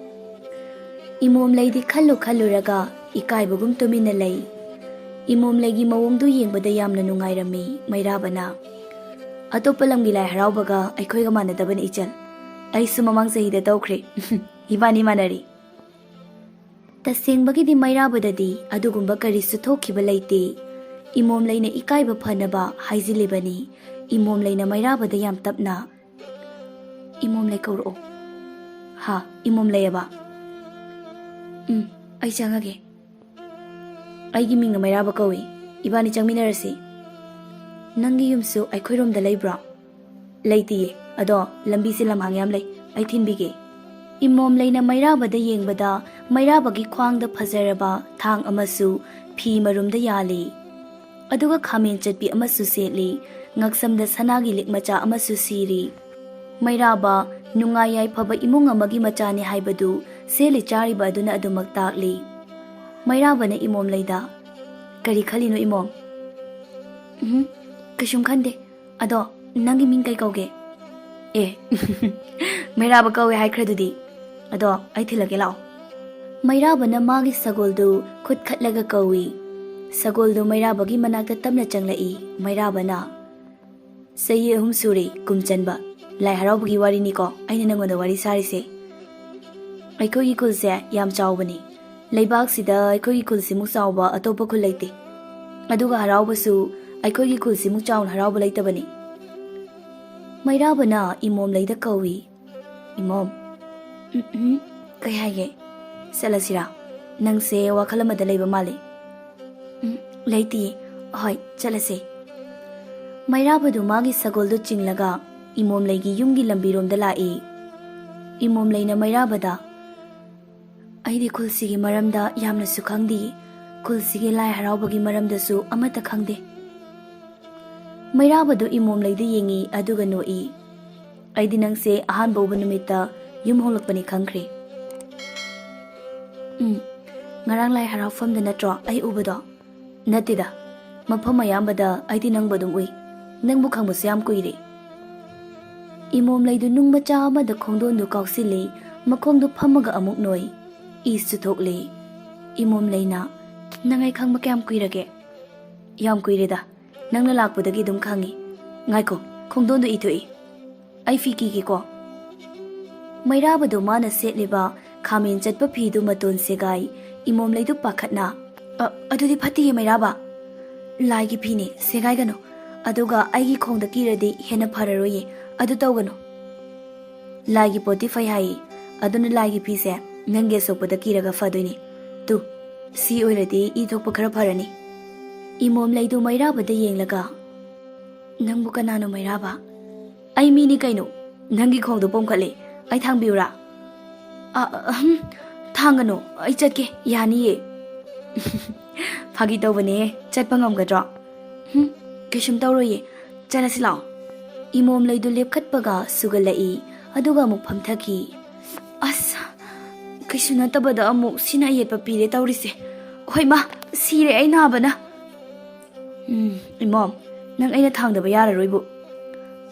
ꯏꯃꯣꯝꯂꯩꯗꯤ ꯈꯜꯂꯨ ꯈꯜꯂꯨꯔꯒ ꯏꯀꯥꯏꯕꯒꯨꯝ ꯇꯨꯃꯤꯟꯅ ꯂꯩ꯫ ꯏꯃꯣꯝꯂꯩꯒꯤ ꯃꯑꯣꯡꯗꯨ ꯌꯦꯡꯕꯗ ꯌꯥꯝꯅ ꯅꯨꯡꯉꯥꯏꯔꯝꯃꯤ ꯃꯩꯔꯥꯕꯅ꯫ "ꯑꯇꯣꯞꯄ ꯂꯝꯒꯤ ꯂꯥꯏ ꯍꯔꯥꯎꯕꯒ ꯑꯩꯈꯣꯏꯒ ꯃꯥꯟꯅꯗꯕꯅꯤ ꯏꯆꯜ꯫ ꯑꯩꯁꯨ ꯃꯃꯥꯡ ꯆꯍꯤꯗ ꯇꯧꯈ꯭ꯔꯦ꯫" "ꯏꯕꯥꯅꯤ ꯃꯥꯟꯅꯔꯤ꯫" ꯇꯁꯦꯡꯕꯒꯤꯗꯤ ꯃꯩꯔꯥꯕꯗꯗꯤ ꯑꯗꯨꯒꯨꯝꯕ ꯀꯔꯤꯁꯨ ꯊꯣꯛꯈꯤꯕ ꯂꯩꯇꯦ꯫ ꯏꯃꯣꯝꯂꯩꯅ ꯏꯀꯥꯏꯕ ꯐꯅꯕ ꯍꯥꯏꯖꯤꯜꯂꯤꯕꯅꯤ꯫ ꯏꯃꯣꯝꯂꯩꯅ ꯃꯩꯔꯥꯕꯗ ꯌꯥꯝ ꯇꯞꯅ, "ꯏꯃꯣꯝꯂꯩ ꯀꯧꯔꯛꯑꯣ꯫" "ꯍꯥ, ꯏꯃꯣꯝꯂꯩ ꯑꯕ?" "ꯎꯝ, ꯑꯩ ꯆꯪꯉꯒꯦ꯫" "ꯑꯩꯒꯤ ꯃꯤꯡꯅ ꯃꯩꯔꯥꯕ ꯀꯧꯏ꯫ ꯏꯕꯥꯅꯤ ꯆꯪꯃꯤꯟꯅꯔꯁꯤ꯫" "ꯅꯪꯒꯤ ꯌꯨꯝꯁꯨ ꯑꯩꯈꯣꯏꯔꯣꯝꯗ ꯂꯩꯕ꯭ꯔꯣ?" "ꯂꯩꯇꯤꯌꯦ, ꯑꯗꯣ ꯂꯝꯕꯤꯁꯦ ꯂꯝꯍꯥꯡ ꯌꯥꯝ ꯂꯩ, ꯑꯩ ꯊꯤꯟꯕꯤꯒꯦ꯫" ꯏꯃꯣꯝꯂꯩꯅ ꯃꯩꯔꯥꯕꯗ ꯌꯦꯡꯕꯗ ꯃꯩꯔꯥꯕꯒꯤ ꯈ꯭ꯋꯥꯡꯗ ꯐꯖꯔꯕ ꯊꯥꯡ ꯑꯃꯁꯨ ꯐꯤ ꯃꯔꯨꯝꯗ ꯌꯥꯜꯂꯤ꯫ ꯑꯗꯨꯒ ꯈꯥꯃꯦꯟ ꯆꯠꯄꯤ ꯑꯃꯁꯨ ꯁꯦꯠꯂꯤ꯫ ꯉꯛꯁꯝꯗ ꯁꯅꯥꯒꯤ ꯂꯤꯛ ꯃꯆꯥ ꯑꯃꯁꯨ ꯁꯤꯔꯤ꯫ ꯃꯩꯔꯥꯕ ꯅꯨꯡꯉꯥꯏ ꯌꯥꯏꯐꯕ ꯏꯃꯨꯡ ꯑꯃꯒꯤ ꯃꯆꯥꯅꯤ ꯍꯥꯏꯕꯗꯨ ꯁꯦꯠꯂꯤ ꯆꯥꯔꯤꯕ ꯑꯗꯨꯅ ꯑꯗꯨꯃꯛ ꯇꯥꯛꯂꯤ꯫ ꯃꯩꯔꯥꯕꯅ ꯏꯃꯣꯝꯂꯩꯗ, "ꯀꯔꯤ ꯈꯜꯂꯤꯅꯣ ꯏꯃꯣꯝ?" "ꯎꯝ, ꯀꯩꯁꯨꯝ ꯈꯟꯗꯦ꯫ ꯑꯗꯣ ꯅꯪꯒꯤ ꯃꯤꯡ ꯀꯩ ꯀꯧꯒꯦ?" "ꯑꯦ, ꯃꯩꯔꯥꯕ ꯀꯧꯋꯦ ꯍꯥꯏꯈ꯭ꯔꯗꯨꯗꯤ꯫ ꯑꯗꯣ ꯑꯩ ꯊꯤꯜꯂꯒꯦ ꯂꯥꯛꯑꯣ꯫" ꯃꯩꯔꯥꯕꯅ ꯃꯥꯒꯤ ꯁꯒꯣꯜꯗꯨ ꯈꯨꯠ ꯈꯠꯂꯒ ꯀꯧꯏ꯫ ꯁꯒꯣꯜꯗꯨ ꯃꯩꯔꯥꯕꯒꯤ ꯃꯅꯥꯛꯇ ꯇꯞꯅ ꯆꯪꯂꯛꯏ꯫ ꯃꯩꯔꯥꯕꯅ, "ꯆꯍꯤ ꯑꯍꯨꯝ ꯁꯨꯔꯦ ꯀꯨꯝ ꯆꯟꯕ꯫ ꯂꯥꯏ ꯍꯔꯥꯎꯕꯒꯤ ꯋꯥꯔꯤꯅꯤꯀꯣ ꯑꯩꯅ ꯅꯪꯉꯣꯟꯗ ꯋꯥꯔꯤ ꯁꯥꯔꯤꯁꯦ꯫ ꯑꯩꯈꯣꯏꯒꯤ ꯈꯨꯜꯁꯦ ꯌꯥꯝ ꯆꯥꯎꯕꯅꯤ꯫ ꯂꯩꯕꯥꯛꯁꯤꯗ ꯑꯩꯈꯣꯏꯒꯤ ꯈꯨꯜꯁꯤꯃꯨꯛ ꯆꯥꯎꯕ ꯑꯇꯣꯞꯄ ꯈꯨꯜ ꯂꯩꯇꯦ꯫ ꯑꯗꯨꯒ ꯍꯔꯥꯎꯕꯁꯨ ꯑꯩꯈꯣꯏꯒꯤ ꯈꯨꯜꯁꯤꯃꯨꯛ ꯆꯥꯎꯅ ꯍꯔꯥꯎꯕ ꯂꯩꯇꯕꯅꯤ꯫" ꯃꯩꯔꯥꯕꯅ ꯏꯃꯣꯝꯂꯩꯗ ꯀꯧꯏ꯫ "ꯏꯃꯣꯝ꯫" "ꯎꯝ, ꯎꯝ, ꯀꯩ ꯍꯥꯏꯒꯦ? ꯆꯠꯂꯁꯤꯔꯥ? ꯅꯪꯁꯦ ꯋꯥꯈꯜ ꯑꯃꯗ ꯂꯩꯕ ꯃꯥꯜꯂꯤ꯫" "ꯎꯝ, ꯂꯩꯇꯤꯌꯦ꯫ ꯍꯣꯏ, ꯆꯠꯂꯁꯦ꯫" ꯃꯩꯔꯥꯕꯗꯨ ꯃꯥꯒꯤ ꯁꯒꯣꯜꯗꯨ ꯆꯤꯡꯂꯒ ꯏꯃꯣꯝꯂꯩꯒꯤ ꯌꯨꯝꯒꯤ ꯂꯝꯕꯤꯔꯣꯝꯗ ꯂꯥꯛꯏ꯫ ꯏꯃꯣꯝꯂꯩꯅ ꯃꯩꯔꯥꯕꯗ, "ꯑꯩꯗꯤ ꯈꯨꯜꯁꯤꯒꯤ ꯃꯔꯝꯗ ꯌꯥꯝꯅꯁꯨ ꯈꯪꯗꯦ꯫ ꯈꯨꯜꯁꯤꯒꯤ ꯂꯥꯏ ꯍꯔꯥꯎꯕꯒꯤ ꯃꯔꯝꯗꯁꯨ ꯑꯃꯠꯇ ꯈꯪꯗꯦ꯫" ꯃꯩꯔꯥꯕꯗꯨ ꯏꯃꯣꯝꯂꯩꯗ ꯌꯦꯡꯉꯤ, ꯑꯗꯨꯒ ꯅꯣꯛꯏ꯫ "ꯑꯩꯗꯤ ꯅꯪꯁꯦ ꯑꯍꯥꯟꯕ ꯎꯕ ꯅꯨꯃꯤꯠꯇ ꯌꯨꯝ ꯍꯣꯡꯂꯛꯄꯅꯤ ꯈꯪꯈ꯭ꯔꯦ꯫ ꯎꯝ, ꯉꯔꯥꯡ ꯂꯥꯏ ꯍꯔꯥꯎꯐꯝꯗ ꯅꯠꯇ꯭ꯔꯣ ꯑꯩ ꯎꯕꯗꯣ?" "ꯅꯠꯇꯦꯗ, ꯃꯐꯝ ꯑꯌꯥꯝꯕꯗ ꯑꯩꯗꯤ ꯅꯪꯕꯨ ꯑꯗꯨꯝ ꯎꯏ꯫ ꯅꯪꯕꯨ ꯈꯪꯕꯁꯨ ꯌꯥꯝ ꯀꯨꯏꯔꯦ꯫" ꯏꯃꯣꯝꯂꯩꯗꯨ ꯅꯨꯡ ꯃꯆꯥ ꯑꯃꯗ ꯈꯣꯡꯗꯣꯟꯗꯨ ꯀꯥꯎꯁꯤꯜꯂꯤ, ꯃꯈꯣꯡꯗꯨ ꯐꯝꯃꯒ ꯑꯃꯨꯛ ꯅꯣꯏ꯫ ꯏꯁꯨ ꯊꯣꯛꯂꯤ꯫ ꯏꯃꯣꯝꯂꯩꯅ, "ꯅꯪ ꯑꯩ ꯈꯪꯕ ꯀꯌꯥꯝ ꯀꯨꯏꯔꯒꯦ?" "ꯌꯥꯝ ꯀꯨꯏꯔꯦꯗ, ꯅꯪꯅ ꯂꯥꯛꯄꯗꯒꯤ ꯑꯗꯨꯝ ꯈꯪꯉꯤ꯫ ꯉꯥꯏꯈꯣ, ꯈꯣꯡꯗꯣꯟꯗꯨ ꯏꯊꯣꯛꯏ꯫ ꯑꯩ ꯐꯤ ꯀꯤꯒꯦꯀꯣ꯫" ꯃꯩꯔꯥꯕꯗꯨ ꯃꯥꯅ ꯁꯦꯠꯂꯤꯕ ꯈꯥꯃꯦꯟ ꯆꯠꯄ ꯐꯤꯗꯨ ꯃꯇꯣꯟ ꯁꯦꯒꯥꯏ꯫ ꯏꯃꯣꯝꯂꯩꯗꯨ ꯄꯥꯈꯠꯅ, "ꯑ, ꯑꯗꯨꯗꯤ ꯐꯠꯇꯤꯌꯦ ꯃꯩꯔꯥꯕ꯫ ꯂꯥꯏꯒꯤ ꯐꯤꯅꯦ, ꯁꯦꯒꯥꯏꯒꯅꯨ꯫ ꯑꯗꯨꯒ ꯑꯩꯒꯤ ꯈꯣꯡꯗ ꯀꯤꯔꯗꯤ ꯍꯦꯟꯅ ꯐꯔꯔꯣꯏꯌꯦ, ꯑꯗꯨ ꯇꯧꯒꯅꯨ꯫ ꯂꯥꯏꯒꯤ ꯄꯣꯠꯇꯤ ꯐꯩ ꯍꯥꯏꯌꯦ, ꯑꯗꯨꯅ ꯂꯥꯏꯒꯤ ꯐꯤꯁꯦ ꯅꯪꯒꯤ ꯑꯁꯣꯛꯄꯗ ꯀꯤꯔꯒ ꯐꯗꯣꯏꯅꯤ꯫ ꯇꯨ, ꯁꯤ ꯑꯣꯏꯔꯗꯤ ꯏ ꯊꯣꯛꯄ ꯈꯔ ꯐꯔꯅꯤ꯫" ꯏꯃꯣꯝꯂꯩꯗꯨ ꯃꯩꯔꯥꯕꯗ ꯌꯦꯡꯂꯒ, "ꯅꯪꯕꯨ ꯀꯅꯥꯅꯣ ꯃꯩꯔꯥꯕ?" "ꯑꯩ ꯃꯤꯅꯤ ꯀꯩꯅꯣ꯫ ꯅꯪꯒꯤ ꯈꯣꯡꯗꯣ ꯄꯣꯝꯈꯠꯂꯦ, ꯑꯩ ꯊꯥꯡꯕꯤꯌꯨꯔꯥ?" "ꯑ, ꯑꯍꯝ, ꯊꯥꯡꯒꯅꯨ, ꯑꯩ ꯆꯠꯀꯦ, ꯌꯥꯅꯤꯌꯦ꯫" "ꯐꯥꯒꯤ ꯇꯧꯕꯅꯦ, ꯆꯠꯄ ꯉꯝꯒꯗ꯭ꯔꯣ?" "ꯍꯨꯝ, ꯀꯩꯁꯨꯝ ꯇꯧꯔꯣꯏꯌꯦ, ꯆꯠꯂꯁꯤ ꯂꯥꯛꯑꯣ꯫" ꯏꯃꯣꯝꯂꯩꯗꯨ ꯂꯦꯞꯈꯠꯄꯒ ꯁꯨꯒꯠꯂꯛꯏ, ꯑꯗꯨꯒ ꯑꯃꯨꯛ ꯐꯝꯊꯈꯤ꯫ "ꯑꯁ, ꯀꯩꯁꯨ ꯅꯠꯇꯕꯗ ꯑꯃꯨꯛ ꯁꯤꯅ ꯑꯌꯦꯠꯄ ꯄꯤꯔꯦ ꯇꯧꯔꯤꯁꯦ꯫ ꯍꯣꯏ ꯃꯥ, ꯁꯤꯔꯦ ꯑꯩ ꯅꯥꯕꯅ꯫" "ꯎꯝ, ꯏꯃꯣꯝ, ꯅꯪ ꯑꯩꯅ ꯊꯥꯡꯗꯕ ꯌꯥꯔꯔꯣꯏꯕꯨ꯫"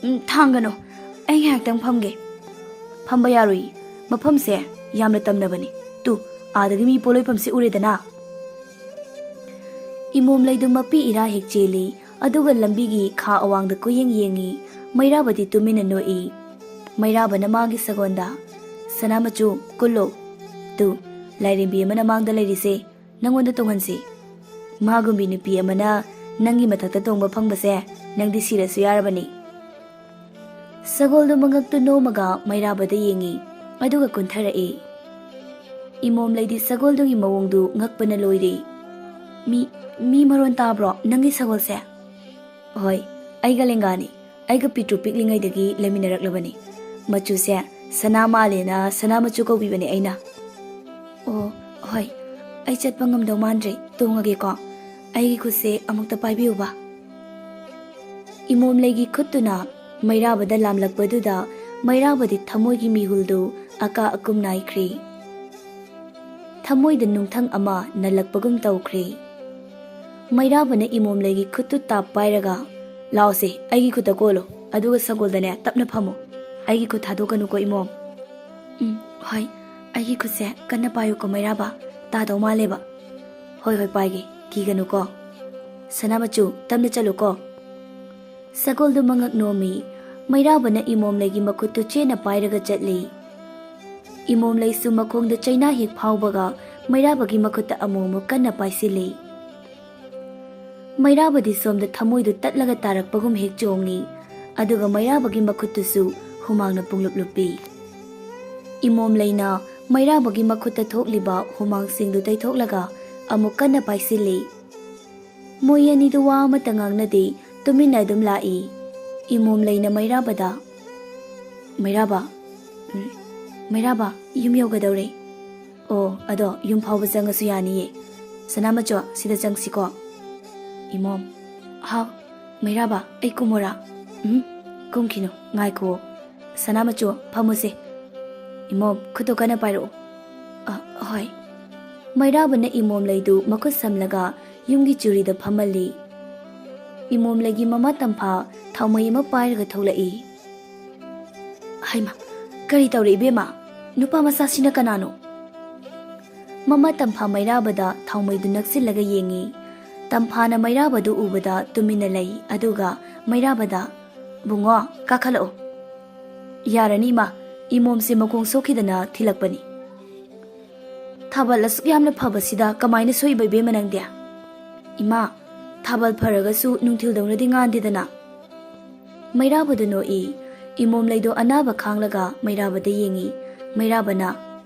"ꯎꯝ, ꯊꯥꯡꯒꯅꯨ, ꯑꯩ ꯉꯥꯏꯍꯥꯛꯇꯪ ꯐꯝꯒꯦ꯫" "ꯐꯝꯕ ꯌꯥꯔꯣꯏ, ꯃꯐꯝꯁꯦ ꯌꯥꯝꯅ ꯇꯝꯅꯕꯅꯤ꯫ ꯇꯨ, ꯑꯥꯗꯒꯤ ꯃꯤ ꯄꯣꯂꯣꯏꯐꯝꯁꯦ ꯎꯔꯦꯗꯅ꯫" ꯏꯃꯣꯝꯂꯩꯗꯨ ꯃꯄꯤ ꯏꯔꯥ ꯍꯦꯛ ꯆꯦꯜꯂꯤ, ꯑꯗꯨꯒ ꯂꯝꯕꯤꯒꯤ ꯈꯥ ꯑꯋꯥꯡꯗ ꯀꯣꯏꯌꯦꯡ ꯌꯦꯡꯉꯤ꯫ ꯃꯩꯔꯥꯕꯗꯤ ꯇꯨꯃꯤꯟꯅ ꯅꯣꯛꯏ꯫ ꯃꯩꯔꯥꯕꯅ ꯃꯥꯒꯤ ꯁꯒꯣꯜꯗ, "ꯁꯅꯥ ꯃꯆꯨ, ꯀꯨꯜꯂꯣ꯫ ꯇꯨ, ꯂꯥꯏꯔꯦꯝꯕꯤ ꯑꯃꯅ ꯃꯥꯡꯗ ꯂꯩꯔꯤꯁꯦ, ꯅꯪꯉꯣꯟꯗ ꯇꯣꯡꯍꯟꯁꯤ꯫ ꯃꯥꯒꯨꯝꯕꯤ ꯅꯨꯄꯤ ꯑꯃꯅ ꯅꯪꯒꯤ ꯃꯊꯛꯇ ꯇꯣꯡꯕ ꯐꯪꯕꯁꯦ ꯅꯪꯗꯤ ꯁꯤꯔꯁꯨ ꯌꯥꯔꯕꯅꯤ꯫" ꯁꯒꯣꯜꯗꯨ ꯃꯉꯛꯇꯨ ꯅꯣꯝꯃꯒ ꯃꯩꯔꯥꯕꯗ ꯌꯦꯡꯉꯤ, ꯑꯗꯨꯒ ꯀꯨꯟꯊꯔꯛꯏ꯫ ꯏꯃꯣꯝꯂꯩꯗꯤ ꯁꯒꯣꯜꯗꯨꯒꯤ ꯃꯑꯣꯡꯗꯨ ꯉꯛꯄꯅ ꯂꯣꯏꯔꯦ꯫ "ꯃꯤ, ꯃꯤ ꯃꯔꯣꯟ ꯇꯥꯕ꯭ꯔꯣ ꯅꯪꯒꯤ ꯁꯒꯣꯜꯁꯦ?" "ꯍꯣꯏ, ꯑꯩꯒ ꯂꯦꯡꯒꯥꯅꯤ꯫ ꯑꯩꯒ ꯄꯤꯛꯇ꯭ꯔꯨ ꯄꯤꯛꯂꯤꯉꯩꯗꯒꯤ ꯂꯩꯃꯤꯟꯅꯔꯛꯂꯕꯅꯤ꯫ ꯃꯆꯨꯁꯦ ꯁꯅꯥ ꯃꯥꯜꯂꯦꯅ ꯁꯅꯥ ꯃꯆꯨ ꯀꯧꯕꯤꯕꯅꯦ ꯑꯩꯅ꯫" "ꯑꯣ, ꯍꯣꯏ, ꯑꯩ ꯆꯠꯄ ꯉꯝꯗꯧ ꯃꯥꯟꯗ꯭ꯔꯦ, ꯇꯣꯡꯉꯒꯦꯀꯣ꯫ ꯑꯩꯒꯤ ꯈꯨꯠꯁꯦ ꯑꯃꯨꯛꯇ ꯄꯥꯏꯕꯤꯌꯨꯕ꯫" ꯏꯃꯣꯝꯂꯩꯒꯤ ꯈꯨꯠꯇꯨꯅ ꯃꯩꯔꯥꯕꯗ ꯂꯥꯝꯂꯛꯄꯗꯨꯗ ꯃꯩꯔꯥꯕꯗꯤ ꯊꯃꯣꯏꯒꯤ ꯃꯤꯍꯨꯜꯗꯨ ꯑꯀꯥ ꯑꯀꯨꯝ ꯅꯥꯏꯈ꯭ꯔꯦ꯫ ꯊꯃꯣꯏꯗ ꯅꯨꯡꯊꯪ ꯑꯃ ꯅꯜꯂꯛꯄꯒꯨꯝ ꯇꯧꯈ꯭ꯔꯦ꯫ ꯃꯩꯔꯥꯕꯅ ꯏꯃꯣꯝꯂꯩꯒꯤ ꯈꯨꯠꯇꯨ ꯇꯥꯞ ꯄꯥꯏꯔꯒ, "ꯂꯥꯎꯁꯦ, ꯑꯩꯒꯤ ꯈꯨꯠꯇ ꯀꯣꯜꯂꯣ, ꯑꯗꯨꯒ ꯁꯒꯣꯜꯗꯅꯦ ꯇꯞꯅ ꯐꯝꯃꯨ꯫ ꯑꯩꯒꯤ ꯈꯨꯠ ꯊꯥꯗꯣꯛꯀꯅꯨꯀꯣ ꯏꯃꯣꯝ꯫" "ꯎꯝ, ꯍꯣꯏ, ꯑꯩꯒꯤ ꯈꯨꯠꯁꯦ ꯀꯟꯅ ꯄꯥꯏꯌꯨꯀꯣ ꯃꯩꯔꯥꯕ, ꯇꯥꯗꯧ ꯃꯥꯜꯂꯦꯕ꯫" "ꯍꯣꯏ ꯍꯣꯏ ꯄꯥꯏꯒꯦ, ꯀꯤꯒꯅꯨꯀꯣ꯫ ꯁꯅꯥ ꯃꯆꯨ, ꯇꯞꯅ ꯆꯠꯂꯨꯀꯣ꯫" ꯁꯒꯣꯜꯗꯨ ꯃꯉꯛ ꯅꯣꯝꯃꯤ꯫ ꯃꯩꯔꯥꯕꯅ ꯏꯃꯣꯝꯂꯩꯒꯤ ꯃꯈꯨꯠꯇꯨ ꯆꯦꯠꯅ ꯄꯥꯏꯔꯒ ꯆꯠꯂꯤ꯫ ꯏꯃꯣꯝꯂꯩꯁꯨ ꯃꯈꯣꯡꯗ ꯆꯩꯅꯥ ꯍꯦꯛ ꯐꯥꯎꯕꯒ ꯃꯩꯔꯥꯕꯒꯤ ꯃꯈꯨꯠꯇ ꯑꯃꯨꯛ ꯑꯃꯨꯛ ꯀꯟꯅ ꯄꯥꯏꯁꯤꯜꯂꯤ꯫ ꯃꯩꯔꯥꯕꯗꯤ ꯁꯣꯝꯗ ꯊꯃꯣꯏꯗꯨ ꯇꯠꯂꯒ ꯇꯥꯔꯛꯄꯒꯨꯝ ꯍꯦꯛ ꯆꯣꯡꯉꯤ, ꯑꯗꯨꯒ ꯃꯩꯔꯥꯕꯒꯤ ꯃꯈꯨꯠꯇꯨꯁꯨ ꯍꯨꯃꯥꯡꯅ ꯄꯨꯡꯂꯨꯞ ꯂꯨꯞꯄꯤ꯫ ꯏꯃꯣꯝꯂꯩꯅ ꯃꯩꯔꯥꯕꯒꯤ ꯃꯈꯨꯠꯇ ꯊꯣꯛꯂꯤꯕ ꯍꯨꯃꯥꯡꯁꯤꯡꯗꯨ ꯇꯩꯊꯣꯛꯂꯒ ꯑꯃꯨꯛ ꯀꯟꯅ ꯄꯥꯏꯁꯤꯜꯂꯤ꯫ ꯃꯣꯏ ꯑꯅꯤꯗꯨ ꯋꯥ ꯑꯃꯠꯇ ꯉꯥꯡꯅꯗꯦ, ꯇꯨꯃꯤꯟꯅ ꯑꯗꯨꯝ ꯂꯥꯛꯏ꯫ ꯏꯃꯣꯝꯂꯩꯅ ꯃꯩꯔꯥꯕꯗ, "ꯃꯩꯔꯥꯕ, ꯎꯝ, ꯃꯩꯔꯥꯕ, ꯌꯨꯝ ꯌꯧꯒꯗꯧꯔꯦ꯫ ꯑꯣ, ꯑꯗꯣ ꯌꯨꯝ ꯐꯥꯎꯕ ꯆꯪꯉꯁꯨ ꯌꯥꯅꯤꯌꯦ꯫ ꯁꯅꯥꯃꯆꯨ, ꯁꯤꯗ ꯆꯪꯁꯤꯀꯣ꯫" ꯏꯃꯣꯝ, "ꯍꯥꯎ, ꯃꯩꯔꯥꯕ, ꯑꯩ ꯀꯨꯝꯃꯣꯔꯥ?" "ꯎꯝ, ꯀꯨꯝꯈꯤꯅꯨ, ꯉꯥꯏꯈꯨꯑꯣ꯫ ꯁꯅꯥꯃꯆꯨ, ꯐꯝꯃꯨꯁꯦ꯫" "ꯏꯃꯣꯝ, ꯈꯨꯠꯇꯣ ꯀꯟꯅ ꯄꯥꯏꯔꯛꯑꯣ꯫" "ꯑ, ꯍꯣꯏ꯫" ꯃꯩꯔꯥꯕꯅ ꯏꯃꯣꯝꯂꯩꯗꯨ ꯃꯈꯨꯠ ꯁꯝꯂꯒ ꯌꯨꯝꯒꯤ ꯆꯨꯔꯤꯗ ꯐꯝꯍꯜꯂꯤ꯫ ꯏꯃꯣꯝꯂꯩꯒꯤ ꯃꯃꯥ ꯇꯝꯐꯥ ꯊꯥꯎꯃꯩ ꯑꯃ ꯄꯥꯏꯔꯒ ꯊꯣꯛꯂꯛꯏ꯫ "ꯍꯩꯃꯥ, ꯀꯔꯤ ꯇꯧꯔꯦ ꯏꯕꯦꯝꯃ? ꯅꯨꯄꯥ ꯃꯆꯥꯁꯤꯅ ꯀꯅꯥꯅꯣ?" ꯃꯃꯥ ꯇꯝꯐꯥ ꯃꯩꯔꯥꯕꯗ ꯊꯥꯎꯃꯩꯗꯨ ꯅꯛꯁꯤꯜꯂꯒ ꯌꯦꯡꯉꯤ꯫ ꯇꯝꯐꯥꯅ ꯃꯩꯔꯥꯕꯗꯨ ꯎꯕꯗ ꯇꯨꯃꯤꯟꯅ ꯂꯩ, ꯑꯗꯨꯒ ꯃꯩꯔꯥꯕꯗ, "ꯕꯨꯡꯉꯣ, ꯀꯥꯈꯠꯂꯛꯑꯣ꯫" "ꯌꯥꯔꯅꯤ ꯏꯃꯥ, ꯏꯃꯣꯝꯁꯦ ꯃꯈꯣꯡ ꯁꯣꯛꯈꯤꯗꯅ ꯊꯤꯜꯂꯛꯄꯅꯤ꯫" "ꯊꯥꯕꯜ ꯑꯁꯨꯛ ꯌꯥꯝꯅ ꯐꯕꯁꯤꯗ ꯀꯃꯥꯏꯅ ꯁꯣꯛꯏꯕ ꯏꯕꯦꯝꯃ ꯅꯪꯗꯤ?" "ꯏꯃꯥ, ꯊꯥꯕꯜ ꯐꯔꯒꯁꯨ ꯅꯨꯡꯊꯤꯜꯗꯧꯅꯗꯤ ꯉꯥꯟꯗꯦꯗꯅ꯫" ꯃꯩꯔꯥꯕꯗꯨ ꯅꯣꯛꯏ꯫ ꯏꯃꯣꯝꯂꯩꯗꯣ ꯑꯅꯥꯕ ꯈꯥꯡꯂꯒ ꯃꯩꯔꯥꯕꯗ ꯌꯦꯡꯉꯤ꯫ ꯃꯩꯔꯥꯕꯅ,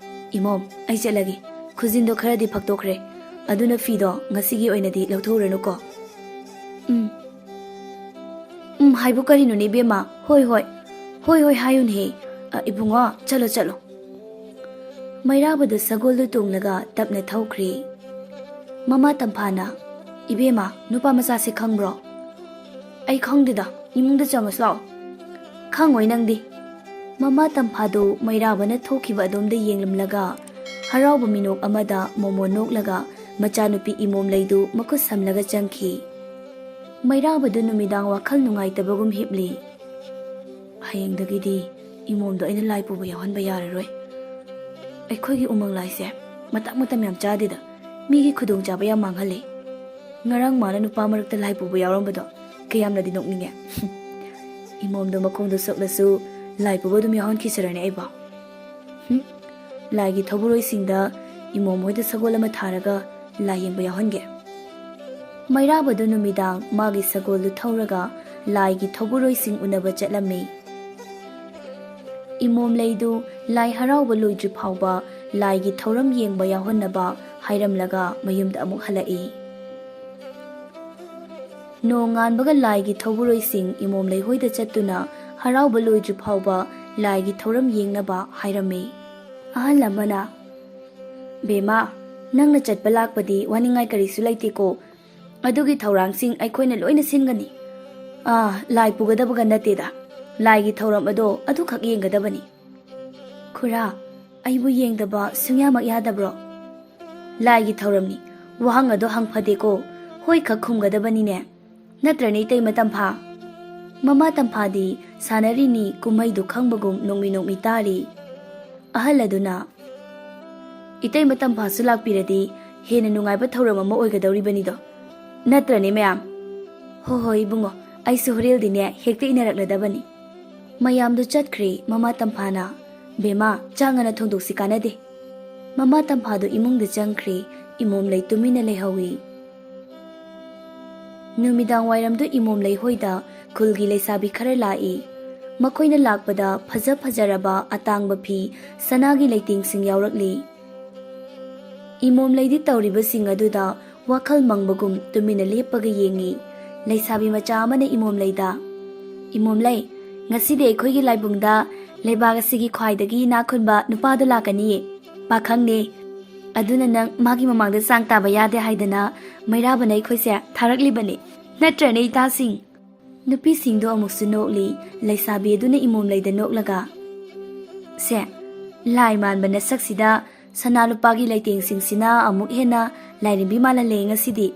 "ꯏꯃꯣꯝ, ꯑꯩ ꯆꯠꯂꯒꯦ꯫ ꯈꯨꯖꯤꯟꯗꯣ ꯈꯔꯗꯤ ꯐꯛꯇꯣꯛꯈ꯭ꯔꯦ꯫ ꯑꯗꯨꯅ ꯐꯤꯗꯣ ꯉꯁꯤꯒꯤ ꯑꯣꯏꯅꯗꯤ ꯂꯧꯊꯣꯛꯎꯔꯅꯨꯀꯣ꯫" "ꯎꯝ, ꯎꯝ ꯍꯥꯏꯕꯨ ꯀꯔꯤꯅꯣꯅꯦ ꯏꯕꯦꯝꯃ? ꯍꯣꯏ, ꯍꯣꯏ, ꯍꯣꯏ, ꯍꯣꯏ ꯍꯥꯏꯌꯨꯅꯦꯍꯦ꯫ ꯑ, ꯏꯕꯨꯡꯉꯣ, ꯆꯠꯂꯣ, ꯆꯠꯂꯣ꯫" ꯃꯩꯔꯥꯕꯗꯨ ꯁꯒꯣꯜꯗꯨ ꯇꯣꯡꯂꯒ ꯇꯞꯅ ꯊꯧꯈ꯭ꯔꯦ꯫ ꯃꯃꯥ ꯇꯝꯐꯥꯅ, "ꯏꯕꯦꯝꯃ, ꯅꯨꯄꯥ ꯃꯆꯥꯁꯦ ꯈꯪꯕ꯭ꯔꯣ?" "ꯑꯩ ꯈꯪꯗꯦꯗ, ꯏꯃꯨꯡꯗ ꯆꯪꯉꯁꯤ ꯂꯥꯛꯑꯣ꯫" "ꯈꯪꯉꯣꯏ ꯅꯪꯗꯤ꯫" ꯃꯃꯥ ꯇꯝꯐꯥꯗꯨ ꯃꯩꯔꯥꯕꯅ ꯊꯣꯛꯈꯤꯕ ꯑꯗꯣꯝꯗ ꯌꯦꯡꯂꯝꯂꯒ, ꯍꯔꯥꯎꯕ ꯃꯤꯅꯣꯛ ꯑꯃꯗ ꯃꯣꯃꯣꯟ ꯅꯣꯛꯂꯒ ꯃꯆꯥꯅꯨꯄꯤ ꯏꯃꯣꯝꯂꯩꯗꯨ ꯃꯈꯨꯠ ꯁꯝꯂꯒ ꯆꯪꯈꯤ꯫ ꯃꯩꯔꯥꯕꯗꯨ ꯅꯨꯃꯤꯗꯥꯡ ꯋꯥꯈꯜ ꯅꯨꯡꯉꯥꯏꯇꯕꯒꯨꯝ ꯍꯤꯞꯂꯤ꯫ "ꯍꯌꯦꯡꯗꯒꯤꯗꯤ ꯏꯃꯣꯝꯗꯣ ꯑꯩꯅ ꯂꯥꯏ ꯄꯨꯕ ꯌꯥꯎꯍꯟꯕ ꯌꯥꯔꯔꯣꯏ꯫ ꯑꯩꯈꯣꯏꯒꯤ ꯎꯃꯪ ꯂꯥꯏꯁꯦ ꯃꯇꯥꯡ ꯃꯇꯝ ꯌꯥꯝ ꯆꯥꯗꯦꯗ, ꯃꯤꯒꯤ ꯈꯨꯗꯣꯡꯆꯥꯕ ꯌꯥꯝ ꯃꯥꯡꯍꯜꯂꯦ꯫ ꯉꯔꯥꯡ ꯃꯥꯅ ꯅꯨꯄꯥ ꯃꯔꯛꯇ ꯂꯥꯏ ꯄꯨꯕ ꯌꯥꯎꯔꯝꯕꯗꯣ ꯀꯌꯥꯝꯅꯗꯤ ꯅꯣꯛꯅꯤꯡꯉꯦ꯫" "ꯏꯃꯣꯝꯗꯣ ꯃꯈꯣꯡꯗꯣ ꯁꯣꯛꯂꯁꯨ ꯂꯥꯏ ꯄꯨꯕ ꯑꯗꯨꯝ ꯌꯥꯎꯍꯟꯈꯤꯁꯤꯔꯅꯦ ꯑꯩꯕꯣ꯫" "ꯍꯨꯝ, ꯂꯥꯏꯒꯤ ꯊꯧꯕꯨꯔꯣꯏꯁꯤꯡꯗ ꯏꯃꯣꯝ ꯍꯣꯏꯗ ꯁꯒꯣꯜ ꯑꯃ ꯊꯥꯔꯒ ꯂꯥꯏ ꯌꯦꯡꯕ ꯌꯥꯎꯍꯟꯒꯦ꯫" ꯃꯩꯔꯥꯕꯗꯨ ꯅꯨꯃꯤꯗꯥꯡ ꯃꯥꯒꯤ ꯁꯒꯣꯜꯗꯨ ꯊꯧꯔꯒ ꯂꯥꯏꯒꯤ ꯊꯧꯕꯨꯔꯣꯏꯁꯤꯡ ꯎꯅꯕ ꯆꯠꯂꯝꯃꯤ꯫ ꯏꯃꯣꯝꯂꯩꯗꯨ ꯂꯥꯏ ꯍꯔꯥꯎꯕ ꯂꯣꯏꯗ꯭ꯔꯤ ꯐꯥꯎꯕ ꯂꯥꯏꯒꯤ ꯊꯧꯔꯝ ꯌꯦꯡꯕ ꯌꯥꯎꯍꯟꯅꯕ ꯍꯥꯏꯔꯝꯂꯒ ꯃꯌꯨꯝꯗ ꯑꯃꯨꯛ ꯍꯜꯂꯛꯏ꯫ ꯅꯣꯡꯉꯥꯟꯕꯒ ꯂꯥꯏꯒꯤ ꯊꯧꯕꯨꯔꯣꯏꯁꯤꯡ ꯏꯃꯣꯝ ꯂꯩꯍꯣꯏꯗ ꯆꯠꯇꯨꯅ ꯍꯔꯥꯎꯕ ꯂꯣꯏꯗ꯭ꯔꯤ ꯐꯥꯎꯕ ꯂꯥꯏꯒꯤ ꯊꯧꯔꯝ ꯌꯦꯡꯅꯕ ꯍꯥꯏꯔꯝꯃꯤ꯫ ꯑꯍꯜ ꯑꯃꯅ, "ꯕꯦꯝꯃ, ꯅꯪꯅ ꯆꯠꯄ ꯂꯥꯛꯄꯗꯤ ꯋꯥꯅꯤꯡꯉꯥꯏ ꯀꯔꯤꯁꯨ ꯂꯩꯇꯦꯀꯣ꯫ ꯑꯗꯨꯒꯤ ꯊꯧꯔꯥꯡꯁꯤꯡ ꯑꯩꯈꯣꯏꯅ ꯂꯣꯏꯅ ꯁꯤꯟꯒꯅꯤ꯫ ꯑꯥ, ꯂꯥꯏ ꯄꯨꯒꯗꯕꯒ ꯅꯠꯇꯦꯗ, ꯂꯥꯏꯒꯤ ꯊꯧꯔꯝ ꯑꯗꯣ ꯑꯗꯨꯈꯛ ꯌꯦꯡꯒꯗꯕꯅꯤ꯫" "ꯈꯨꯔꯥ, ꯑꯩꯕꯨ ꯌꯦꯡꯗꯕ ꯁꯨꯡꯌꯥꯃꯛ ꯌꯥꯗꯕ꯭ꯔꯣ?" "ꯂꯥꯏꯒꯤ ꯊꯧꯔꯝꯅꯤ, ꯋꯥꯍꯪ ꯑꯗꯣ ꯍꯪꯐꯗꯦꯀꯣ, ꯍꯣꯏ ꯈꯛ ꯈꯨꯝꯒꯗꯕꯅꯤꯅꯦ꯫ ꯅꯠꯇ꯭ꯔꯅꯦ ꯏꯇꯩꯃ ꯇꯝꯐꯥ?" ꯃꯃꯥ ꯇꯝꯐꯥꯗꯤ ꯁꯥꯟꯅꯔꯤꯅꯤ ꯀꯨꯝꯍꯩꯗꯨ ꯈꯪꯕꯒꯨꯝ ꯅꯣꯛꯃꯤ ꯅꯣꯛꯃꯤ ꯇꯥꯔꯤ꯫ ꯑꯍꯜ ꯑꯗꯨꯅ, "ꯏꯇꯩꯃ ꯇꯝꯐꯥꯁꯨ ꯂꯥꯛꯄꯤꯔꯗꯤ ꯍꯦꯟꯅ ꯅꯨꯡꯉꯥꯏꯕ ꯊꯧꯔꯝ ꯑꯃ ꯑꯣꯏꯒꯗꯧꯔꯤꯕꯅꯤꯗꯣ꯫ ꯅꯠꯇ꯭ꯔꯅꯦ ꯃꯌꯥꯝ?" "ꯍꯣ ꯍꯣꯏ ꯏꯕꯨꯡꯉꯣ, ꯑꯩꯁꯨ ꯍꯣꯔꯦꯜꯗꯤꯅꯦ ꯍꯦꯛꯇ ꯏꯟꯅꯔꯛꯂꯗꯕꯅꯤ꯫" ꯃꯌꯥꯝꯗꯨ ꯆꯠꯈ꯭ꯔꯦ꯫ ꯃꯃꯥ ꯇꯝꯐꯥꯅ, "ꯕꯦꯝꯃ, ꯆꯥꯛ ꯉꯟꯅ ꯊꯣꯡꯗꯣꯛꯁꯤ, ꯀꯥꯟꯅꯗꯦ꯫" ꯃꯃꯥ ꯇꯝꯐꯥꯗꯨ ꯏꯃꯨꯡꯗ ꯆꯪꯈ꯭ꯔꯦ꯫ ꯏꯃꯣꯝꯂꯩ ꯇꯨꯃꯤꯟꯅ ꯂꯩꯍꯧꯏ꯫ ꯅꯨꯃꯤꯗꯥꯡ ꯋꯥꯏꯔꯝꯗꯨ ꯏꯃꯣꯝꯂꯩ ꯍꯣꯏꯗ ꯈꯨꯜꯒꯤ ꯂꯩꯁꯥꯕꯤ ꯈꯔ ꯂꯥꯛꯏ꯫ ꯃꯈꯣꯏꯅ ꯂꯥꯛꯄꯗ ꯐꯖ ꯐꯖꯔꯕ ꯑꯇꯥꯡꯕ ꯐꯤ, ꯁꯅꯥꯒꯤ ꯂꯩꯇꯦꯡꯁꯤꯡ ꯌꯥꯎꯔꯛꯂꯤ꯫ ꯏꯃꯣꯝꯂꯩꯗꯤ ꯇꯧꯔꯤꯕꯁꯤꯡ ꯑꯗꯨꯗ ꯋꯥꯈꯜ ꯃꯪꯕꯒꯨꯝ ꯇꯨꯃꯤꯟꯅ ꯂꯦꯞꯄꯒ ꯌꯦꯡꯏ꯫ ꯂꯩꯁꯥꯕꯤ ꯃꯆꯥ ꯑꯃꯅ ꯏꯃꯣꯝꯂꯩꯗ, "ꯏꯃꯣꯝꯂꯩ, ꯉꯁꯤꯗꯤ ꯑꯩꯈꯣꯏꯒꯤ ꯂꯥꯏꯕꯨꯡꯗ ꯂꯩꯕꯥꯛ ꯑꯁꯤꯒꯤ ꯈ꯭ꯋꯥꯏꯗꯒꯤ ꯏꯅꯥꯛ ꯈꯨꯟꯕ ꯅꯨꯄꯥꯗꯨ ꯂꯥꯛꯀꯅꯤꯌꯦ꯫ ꯄꯥꯈꯪꯅꯦ꯫ ꯑꯗꯨꯅ ꯅꯪ ꯃꯥꯒꯤ ꯃꯃꯥꯡꯗ ꯆꯥꯡ ꯇꯥꯕ ꯌꯥꯗꯦ ꯍꯥꯏꯗꯅ ꯃꯩꯔꯥꯕꯅ ꯑꯩꯈꯣꯏꯁꯦ ꯊꯥꯔꯛꯂꯤꯕꯅꯤ꯫ ꯅꯠꯇ꯭ꯔꯅꯦ, ꯏꯇꯥꯁꯤꯡ?" ꯅꯨꯄꯤꯁꯤꯡꯗꯣ ꯑꯃꯨꯛꯁꯨ ꯅꯣꯛꯂꯤ꯫ ꯂꯩꯁꯥꯕꯤ ꯑꯗꯨꯅ ꯏꯃꯣꯝꯂꯩꯗ ꯅꯣꯛꯂꯒ, "ꯁꯦ, ꯂꯥꯏ ꯃꯥꯟꯕ ꯅꯁꯛꯁꯤꯗ ꯁꯅꯥ ꯂꯨꯄꯥꯒꯤ ꯂꯩꯇꯦꯡꯁꯤꯡꯁꯤꯅ ꯑꯃꯨꯛ ꯍꯦꯟꯅ ꯂꯥꯏꯔꯦꯝꯕꯤ ꯃꯥꯜꯍꯜꯂꯦ ꯉꯁꯤꯗꯤ꯫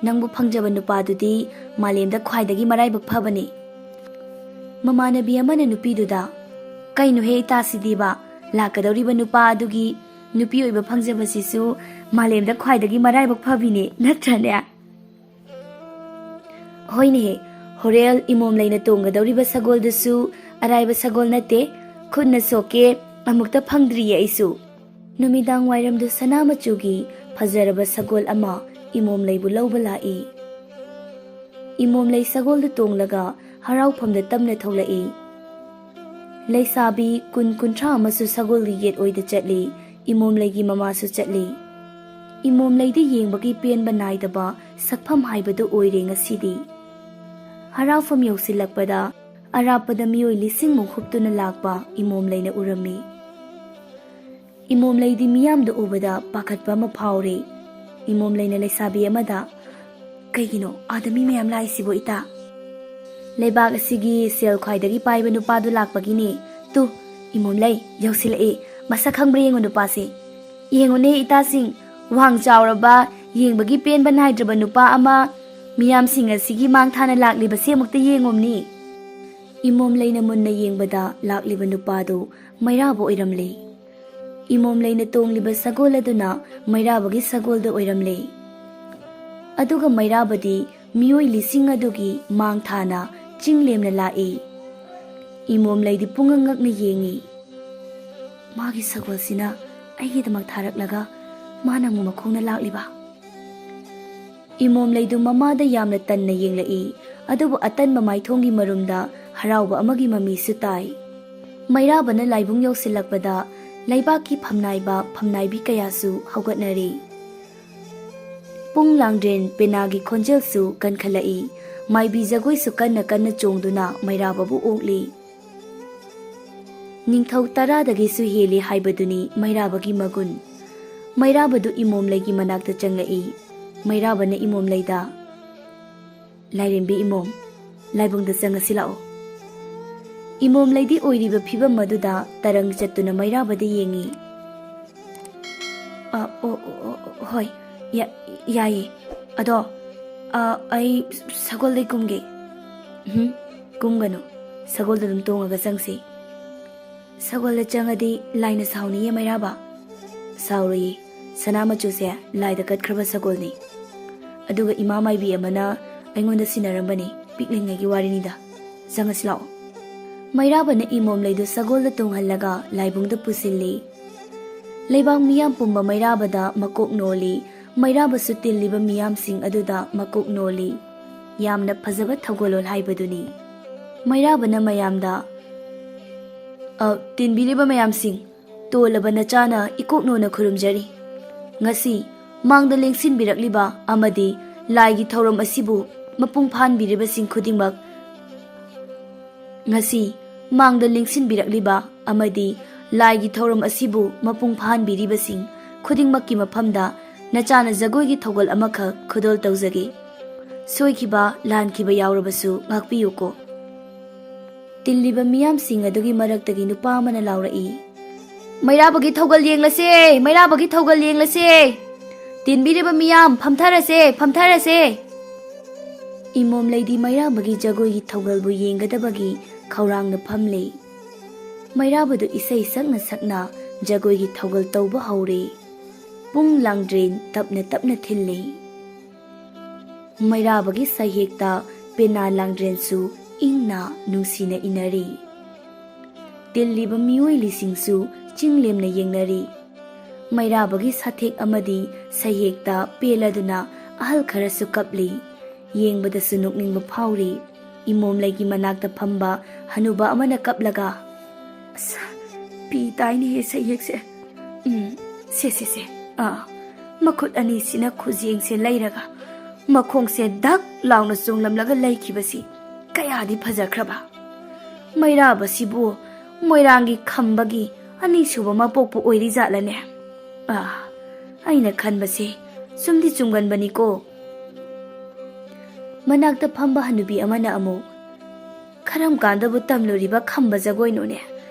ꯅꯪꯕꯨ ꯐꯪꯖꯕ ꯅꯨꯄꯥꯗꯨꯗꯤ ꯃꯥꯂꯦꯝꯗ ꯈ꯭ꯋꯥꯏꯗꯒꯤ ꯃꯔꯥꯏꯕꯛ ꯐꯕꯅꯤ꯫" ꯃꯃꯥꯟꯅꯕꯤ ꯑꯃꯅ ꯅꯨꯄꯤꯗꯨꯗ, "ꯀꯩꯅꯣꯍꯦ ꯏꯇꯥꯁꯤꯗꯤꯕ, ꯂꯥꯛꯀꯗꯧꯔꯤꯕ ꯅꯨꯄꯥ ꯑꯗꯨꯒꯤ ꯅꯨꯄꯤ ꯑꯣꯏꯕ ꯐꯪꯖꯕꯁꯤꯁꯨ ꯃꯥꯂꯦꯝꯗ ꯈ꯭ꯋꯥꯏꯗꯒꯤ ꯃꯔꯥꯏꯕꯛ ꯐꯕꯤꯅꯦ, ꯅꯠꯇ꯭ꯔꯅꯦ?" ꯍꯣꯏꯅꯦꯍꯦ, ꯍꯣꯔꯦꯜ ꯏꯃꯣꯝꯂꯩꯅ ꯇꯣꯡꯒꯗꯧꯔꯤꯕ ꯁꯒꯣꯜꯗꯨꯁꯨ ꯑꯔꯥꯏꯕ ꯁꯒꯣꯜ ꯅꯠꯇꯦ, ꯈꯨꯠꯅ ꯁꯣꯛꯀꯦ, ꯑꯃꯨꯛꯇ ꯐꯪꯗ꯭ꯔꯤꯌꯦ ꯑꯩꯁꯨ꯫ ꯅꯨꯃꯤꯗꯥꯡ ꯋꯥꯏꯔꯝꯗꯨ ꯁꯅꯥ ꯃꯆꯨꯒꯤ ꯐꯖꯔꯕ ꯁꯒꯣꯜ ꯑꯃ ꯏꯃꯣꯝꯂꯩꯕꯨ ꯂꯧꯕ ꯂꯥꯛꯏ꯫ ꯏꯃꯣꯝꯂꯩ ꯁꯒꯣꯜꯗꯨ ꯇꯣꯡꯂꯒ ꯍꯔꯥꯎꯐꯝꯗ ꯇꯝꯅ ꯊꯣꯛꯂꯛꯏ꯫ ꯂꯩꯁꯥꯕꯤ ꯀꯨꯟ ꯀꯨꯟꯊ꯭ꯔꯥ ꯑꯃꯁꯨ ꯁꯒꯣꯜꯒꯤ ꯌꯦꯠ ꯑꯣꯏꯗ ꯆꯠꯂꯤ꯫ ꯏꯃꯣꯝꯂꯩꯒꯤ ꯃꯃꯥꯁꯨ ꯆꯠꯂꯤ꯫ ꯏꯃꯣꯝꯂꯩꯗꯤ ꯌꯦꯡꯕꯒꯤ ꯄꯦꯟꯕ ꯅꯥꯏꯗꯕ ꯁꯛꯐꯝ ꯍꯥꯏꯕꯗꯨ ꯑꯣꯏꯔꯦ ꯉꯁꯤꯗꯤ꯫ ꯍꯔꯥꯎꯐꯝ ꯌꯧꯁꯤꯜꯂꯛꯄꯗ ꯑꯔꯥꯞꯄꯗ ꯃꯤꯑꯣꯏ ꯂꯤꯁꯤꯡꯃꯨꯛ ꯍꯨꯞꯇꯨꯅ ꯂꯥꯛꯄ ꯏꯃꯣꯝꯂꯩꯅ ꯎꯔꯝꯃꯤ꯫ ꯏꯃꯣꯝꯂꯩꯗꯤ ꯃꯤꯌꯥꯝꯗꯨ ꯎꯕꯗ ꯄꯥꯈꯠꯄ ꯑꯃ ꯐꯥꯎꯔꯦ꯫ ꯏꯃꯣꯝꯂꯩꯅ ꯂꯩꯁꯥꯕꯤ ꯑꯃꯗ, "ꯀꯩꯒꯤꯅꯣ ꯑꯥꯗ ꯃꯤ ꯃꯌꯥꯝ ꯂꯥꯛꯏꯁꯤꯕꯣ, ꯏꯇꯥ?" "ꯂꯩꯕꯥꯛ ꯑꯁꯤꯒꯤ ꯁꯦꯜ ꯈ꯭ꯋꯥꯏꯗꯒꯤ ꯄꯥꯏꯕ ꯅꯨꯄꯥꯗꯨ ꯂꯥꯛꯄꯒꯤꯅꯤ꯫ ꯇꯨ, ꯏꯃꯣꯝꯂꯩ, ꯌꯧꯁꯤꯜꯂꯛꯏ꯫ ꯃꯁꯛ ꯈꯪꯕ꯭ꯔꯥ ꯌꯦꯡꯉꯨ ꯅꯨꯄꯥꯁꯦ꯫ ꯌꯦꯡꯉꯨꯅꯦ ꯏꯇꯥꯁꯤꯡ, ꯋꯥꯡ ꯆꯥꯎꯔꯕ, ꯌꯦꯡꯕꯒꯤ ꯄꯦꯟꯕ ꯅꯥꯏꯗ꯭ꯔꯕ ꯅꯨꯄꯥ ꯑꯃ ꯃꯤꯌꯥꯝꯁꯤꯡ ꯑꯁꯤꯒꯤ ꯃꯥꯡ ꯊꯥꯅ ꯂꯥꯛꯂꯤꯕꯁꯦ ꯑꯃꯨꯛꯇ ꯌꯦꯡꯉꯨꯝꯅꯤ꯫" ꯏꯃꯣꯝꯂꯩꯅ ꯃꯨꯟꯅ ꯌꯦꯡꯕꯗ ꯂꯥꯛꯂꯤꯕ ꯅꯨꯄꯥꯗꯨ ꯃꯩꯔꯥꯕ ꯑꯣꯏꯔꯝꯂꯦ꯫ ꯏꯃꯣꯝꯂꯩꯅ ꯇꯣꯡꯂꯤꯕ ꯁꯒꯣꯜ ꯑꯗꯨꯅ ꯃꯩꯔꯥꯕꯒꯤ ꯁꯒꯣꯜꯗꯨ ꯑꯣꯏꯔꯝꯂꯦ꯫ ꯑꯗꯨꯒ ꯃꯩꯔꯥꯕꯗꯤ ꯃꯤꯑꯣꯏ ꯂꯤꯁꯤꯡ ꯑꯗꯨꯒꯤ ꯃꯥꯡ ꯊꯥꯅ ꯆꯤꯡ ꯂꯦꯝꯅ ꯂꯥꯛꯏ꯫ ꯏꯃꯣꯝꯂꯩꯗꯤ ꯄꯨꯡꯉꯛ ꯉꯛꯅ ꯌꯦꯡꯏ꯫ "ꯃꯥꯒꯤ ꯁꯒꯣꯜꯁꯤꯅ ꯑꯩꯒꯤꯗꯃꯛ ꯊꯥꯔꯛꯂꯒ ꯃꯥꯅ ꯑꯃꯨꯛ ꯃꯈꯣꯡꯅ ꯂꯥꯛꯂꯤꯕ?" ꯏꯃꯣꯝꯂꯩꯗꯨ ꯃꯃꯥꯗ ꯌꯥꯝꯅ ꯇꯟꯅ ꯌꯦꯡꯂꯛꯏ꯫ ꯑꯗꯨꯕꯨ ꯑꯇꯟꯕ ꯃꯥꯏꯊꯣꯡꯒꯤ ꯃꯔꯨꯝꯗ ꯍꯔꯥꯎꯕ ꯑꯃꯒꯤ ꯃꯃꯤꯁꯨ ꯇꯥꯏ꯫ ꯃꯩꯔꯥꯕꯅ ꯂꯥꯏꯕꯨꯡ ꯌꯧꯁꯤꯜꯂꯛꯄꯗ ꯂꯩꯕꯥꯛꯀꯤ ꯐꯝꯅꯥꯏꯕ ꯐꯝꯅꯥꯏꯕꯤ ꯀꯌꯥꯁꯨ ꯍꯧꯒꯠꯅꯔꯤ꯫ ꯄꯨꯡ ꯂꯥꯡꯗ꯭ꯔꯦꯟ ꯄꯦꯅꯥꯒꯤ ꯈꯣꯟꯖꯦꯜꯁꯨ ꯀꯟꯈꯠꯂꯛꯏ꯫ ꯃꯥꯏꯕꯤ ꯖꯒꯣꯏꯁꯨ ꯀꯟꯅ ꯀꯟꯅ ꯆꯣꯡꯗꯨꯅ ꯃꯩꯔꯥꯕꯕꯨ ꯑꯣꯛꯂꯤ꯫ ꯅꯤꯡꯊꯧ ꯇꯔꯥꯗꯒꯤꯁꯨ ꯍꯦꯜꯂꯤ ꯍꯥꯏꯕꯗꯨꯅꯤ ꯃꯩꯔꯥꯕꯒꯤ ꯃꯒꯨꯟ꯫ ꯃꯩꯔꯥꯕꯗꯨ ꯏꯃꯣꯝꯂꯩꯒꯤ ꯃꯅꯥꯛꯇ ꯆꯪꯂꯛꯏ꯫ ꯃꯩꯔꯥꯕꯅ ꯏꯃꯣꯝꯂꯩꯗ, "ꯂꯥꯏꯔꯦꯝꯕꯤ ꯏꯃꯣꯝ, ꯂꯥꯏꯕꯨꯡꯗ ꯆꯪꯉꯁꯤ ꯂꯥꯛꯑꯣ꯫ ꯏꯃꯣꯝ ꯂꯩꯗꯤ ꯑꯣꯏꯔꯤꯕ ꯐꯤꯕꯝ ꯑꯗꯨꯗ ꯇꯔꯪ ꯆꯠꯇꯨꯅ ꯃꯩꯔꯥꯕꯗ ꯌꯦꯡꯉꯤ꯫ "ꯑ, ꯑꯣ, ꯑꯣ, ꯑꯣ, ꯍꯣꯏ, ꯌꯥ-, ꯌꯥꯏꯌꯦ꯫ ꯑꯗꯣ, ꯑ, ꯑꯩ ꯁꯒꯣꯜꯗꯩ ꯀꯨꯝꯒꯦ꯫" "ꯎꯝ, ꯀꯨꯝꯒꯅꯨ꯫ ꯁꯒꯣꯜꯗ ꯑꯗꯨꯝ ꯇꯣꯡꯉꯒ ꯆꯪꯁꯤ꯫" "ꯁꯒꯣꯜꯗ ꯆꯪꯉꯗꯤ ꯂꯥꯏꯅ ꯁꯥꯎꯅꯤꯌꯦ ꯃꯩꯔꯥꯕ꯫" "ꯁꯥꯎꯔꯣꯏꯌꯦ꯫ ꯁꯅꯥ ꯃꯆꯨꯁꯦ ꯂꯥꯏꯗ ꯀꯠꯈ꯭ꯔꯕ ꯁꯒꯣꯜꯅꯤ꯫ ꯑꯗꯨꯒ ꯏꯃꯥ ꯃꯥꯏꯕꯤ ꯑꯃꯅ ꯑꯩꯉꯣꯟꯗ ꯁꯤꯟꯅꯔꯝꯕꯅꯤ ꯄꯤꯛꯂꯤꯉꯩꯒꯤ ꯋꯥꯔꯤꯅꯤꯗ꯫ ꯆꯪꯉꯁꯤ ꯂꯥꯛꯑꯣ꯫" ꯃꯩꯔꯥꯕꯅ ꯏꯃꯣꯝ ꯂꯩꯗꯨ ꯁꯒꯣꯜꯗ ꯇꯣꯡꯍꯜꯂꯒ ꯂꯥꯏꯕꯨꯡꯗ ꯄꯨꯁꯤꯜꯂꯤ꯫ ꯂꯩꯕꯥꯛ ꯃꯤꯌꯥꯝ ꯄꯨꯝꯕ ꯃꯩꯔꯥꯕꯗ ꯃꯀꯣꯛ ꯅꯣꯜꯂꯤ꯫ ꯃꯩꯔꯥꯕꯁꯨ ꯇꯤꯜꯂꯤꯕ ꯃꯤꯌꯥꯝꯁꯤꯡ ꯑꯗꯨꯗ ꯃꯀꯣꯛ ꯅꯣꯜꯂꯤ꯫ ꯌꯥꯝꯅ ꯐꯖꯕ ꯊꯧꯒꯜꯂꯣꯟ ꯍꯥꯏꯕꯗꯨꯅꯤ꯫ ꯃꯩꯔꯥꯕꯅ ꯃꯌꯥꯝꯗ, "ꯑ, ꯇꯤꯟꯕꯤꯔꯤꯕ ꯃꯌꯥꯝꯁꯤꯡ, ꯇꯣꯜꯂꯕ ꯅꯆꯥꯅ ꯏꯀꯣꯛꯅꯣꯅ ꯈꯨꯔꯨꯝꯖꯔꯤ꯫ ꯉꯁꯤ ꯃꯥꯡꯗ ꯂꯦꯡꯁꯤꯟꯕꯤꯔꯛꯂꯤꯕ ꯑꯃꯗꯤ ꯂꯥꯏꯒꯤ ꯊꯧꯔꯝ ꯑꯁꯤꯕꯨ ꯃꯄꯨꯡ ꯐꯥꯍꯟꯕꯤꯔꯤꯕꯁꯤꯡ ꯈꯨꯗꯤꯡꯃꯛ, ꯉꯁꯤ ꯃꯥꯡꯗ ꯂꯦꯡꯁꯤꯟꯕꯤꯔꯛꯂꯤꯕ ꯑꯃꯗꯤ ꯂꯥꯏꯒꯤ ꯊꯧꯔꯝ ꯑꯁꯤꯕꯨ ꯃꯄꯨꯡ ꯐꯥꯍꯟꯕꯤꯔꯤꯕꯁꯤꯡ ꯈꯨꯗꯤꯡꯃꯛꯀꯤ ꯃꯐꯝꯗ ꯅꯆꯥꯅ ꯖꯒꯣꯏꯒꯤ ꯊꯧꯒꯜ ꯑꯃꯈꯛ ꯈꯨꯗꯣꯜ ꯇꯧꯖꯒꯦ꯫ ꯁꯣꯏꯈꯤꯕ, ꯂꯥꯟꯈꯤꯕ ꯌꯥꯎꯔꯕꯁꯨ ꯉꯥꯛꯄꯤꯌꯨꯀꯣ꯫" ꯇꯤꯜꯂꯤꯕ ꯃꯤꯌꯥꯝꯁꯤꯡ ꯑꯗꯨꯒꯤ ꯃꯔꯛꯇꯒꯤ ꯅꯨꯄꯥ ꯑꯃꯅ ꯂꯥꯎꯔꯛꯏ, "ꯃꯩꯔꯥꯕꯒꯤ ꯊꯧꯒꯜ ꯌꯦꯡꯂꯁꯦ! ꯃꯩꯔꯥꯕꯒꯤ ꯊꯧꯒꯜ ꯌꯦꯡꯂꯁꯦ! ꯇꯤꯟꯕꯤꯔꯤꯕ ꯃꯤꯌꯥꯝ, ꯐꯝꯊꯔꯁꯦ! ꯐꯝꯊꯔꯁꯦ!" ꯏꯃꯣꯝ ꯂꯩꯗꯤ ꯃꯩꯔꯥꯕꯒꯤ ꯖꯒꯣꯏꯒꯤ ꯊꯧꯒꯜꯕꯨ ꯌꯦꯡꯒꯗꯕꯒꯤ ꯈꯧꯔꯥꯡꯅ ꯐꯝꯂꯦ꯫ ꯃꯩꯔꯥꯕꯗꯨ ꯏꯁꯩ ꯁꯛꯅ ꯁꯛꯅ ꯖꯒꯣꯏꯒꯤ ꯊꯧꯒꯜ ꯇꯧꯕ ꯍꯧꯔꯦ꯫ ꯄꯨꯡ ꯂꯥꯡꯗ꯭ꯔꯦꯟ ꯇꯞꯅ ꯇꯞꯅ ꯊꯤꯜꯂꯦ꯫ ꯃꯩꯔꯥꯕꯒꯤ ꯁꯩꯍꯦꯛꯇ ꯄꯦꯅꯥ ꯂꯥꯡꯗ꯭ꯔꯦꯟꯁꯨ ꯏꯪꯅ ꯅꯨꯡꯁꯤꯅ ꯏꯟꯅꯔꯤ꯫ ꯇꯤꯜꯂꯤꯕ ꯃꯤꯑꯣꯏꯂꯤꯁꯤꯡꯁꯨ ꯆꯤꯡꯂꯦꯝꯅ ꯌꯦꯡꯅꯔꯤ꯫ ꯃꯩꯔꯥꯕꯒꯤ ꯁꯥꯊꯦꯛ ꯑꯃꯗꯤ ꯁꯩꯍꯦꯛꯇ ꯄꯦꯜꯂꯗꯨꯅ ꯑꯍꯜ ꯈꯔꯁꯨ ꯀꯞꯂꯤ꯫ ꯌꯦꯡꯕꯗꯁꯨ ꯅꯣꯛꯅꯤꯡꯕ ꯐꯥꯎꯔꯤ꯫ ꯏꯃꯣꯝꯂꯩꯒꯤ ꯃꯅꯥꯛꯇ ꯐꯝꯕ ꯍꯅꯨꯕ ꯑꯃꯅ ꯀꯞꯂꯒ, "ꯑꯁ, ꯄꯤ ꯇꯥꯏꯅꯦꯍꯦ ꯁꯩꯍꯦꯛꯁꯦ꯫ ꯎꯝ, ꯁꯦ, ꯁꯦ, ꯁꯦ꯫ ꯑꯥ, ꯃꯈꯨꯠ ꯑꯅꯤꯁꯤꯅ ꯈꯨꯖꯦꯡꯁꯦ ꯂꯩꯔꯒ ꯃꯈꯣꯡꯁꯦ ꯗꯛ ꯂꯥꯎꯅ ꯆꯣꯡꯂꯝꯂꯒ ꯂꯩꯈꯤꯕꯁꯤ ꯀꯌꯥꯗꯤ ꯐꯖꯈ꯭ꯔꯕ꯫ ꯃꯩꯔꯥꯕꯁꯤꯕꯨ ꯃꯣꯏꯔꯥꯡꯒꯤ ꯈꯝꯕꯒꯤ ꯑꯅꯤꯁꯨꯕ ꯃꯄꯣꯛꯄꯨ ꯑꯣꯏꯔꯤꯖꯥꯠꯂꯅꯦ? ꯑꯥ, ꯑꯩꯅ ꯈꯟꯕꯁꯦ ꯆꯨꯝꯗꯤ ꯆꯨꯝꯒꯟꯕꯅꯤꯀꯣ꯫" ꯃꯅꯥꯛꯇ ꯐꯝꯕ ꯍꯅꯨꯕꯤ ꯑꯃꯅ ꯑꯃꯨꯛ, "ꯀꯔꯝ ꯀꯥꯟꯗꯕꯨ ꯇꯝꯂꯨꯔꯤꯕ ꯈꯝꯕ ꯖꯒꯣꯏꯅꯣꯅꯦ?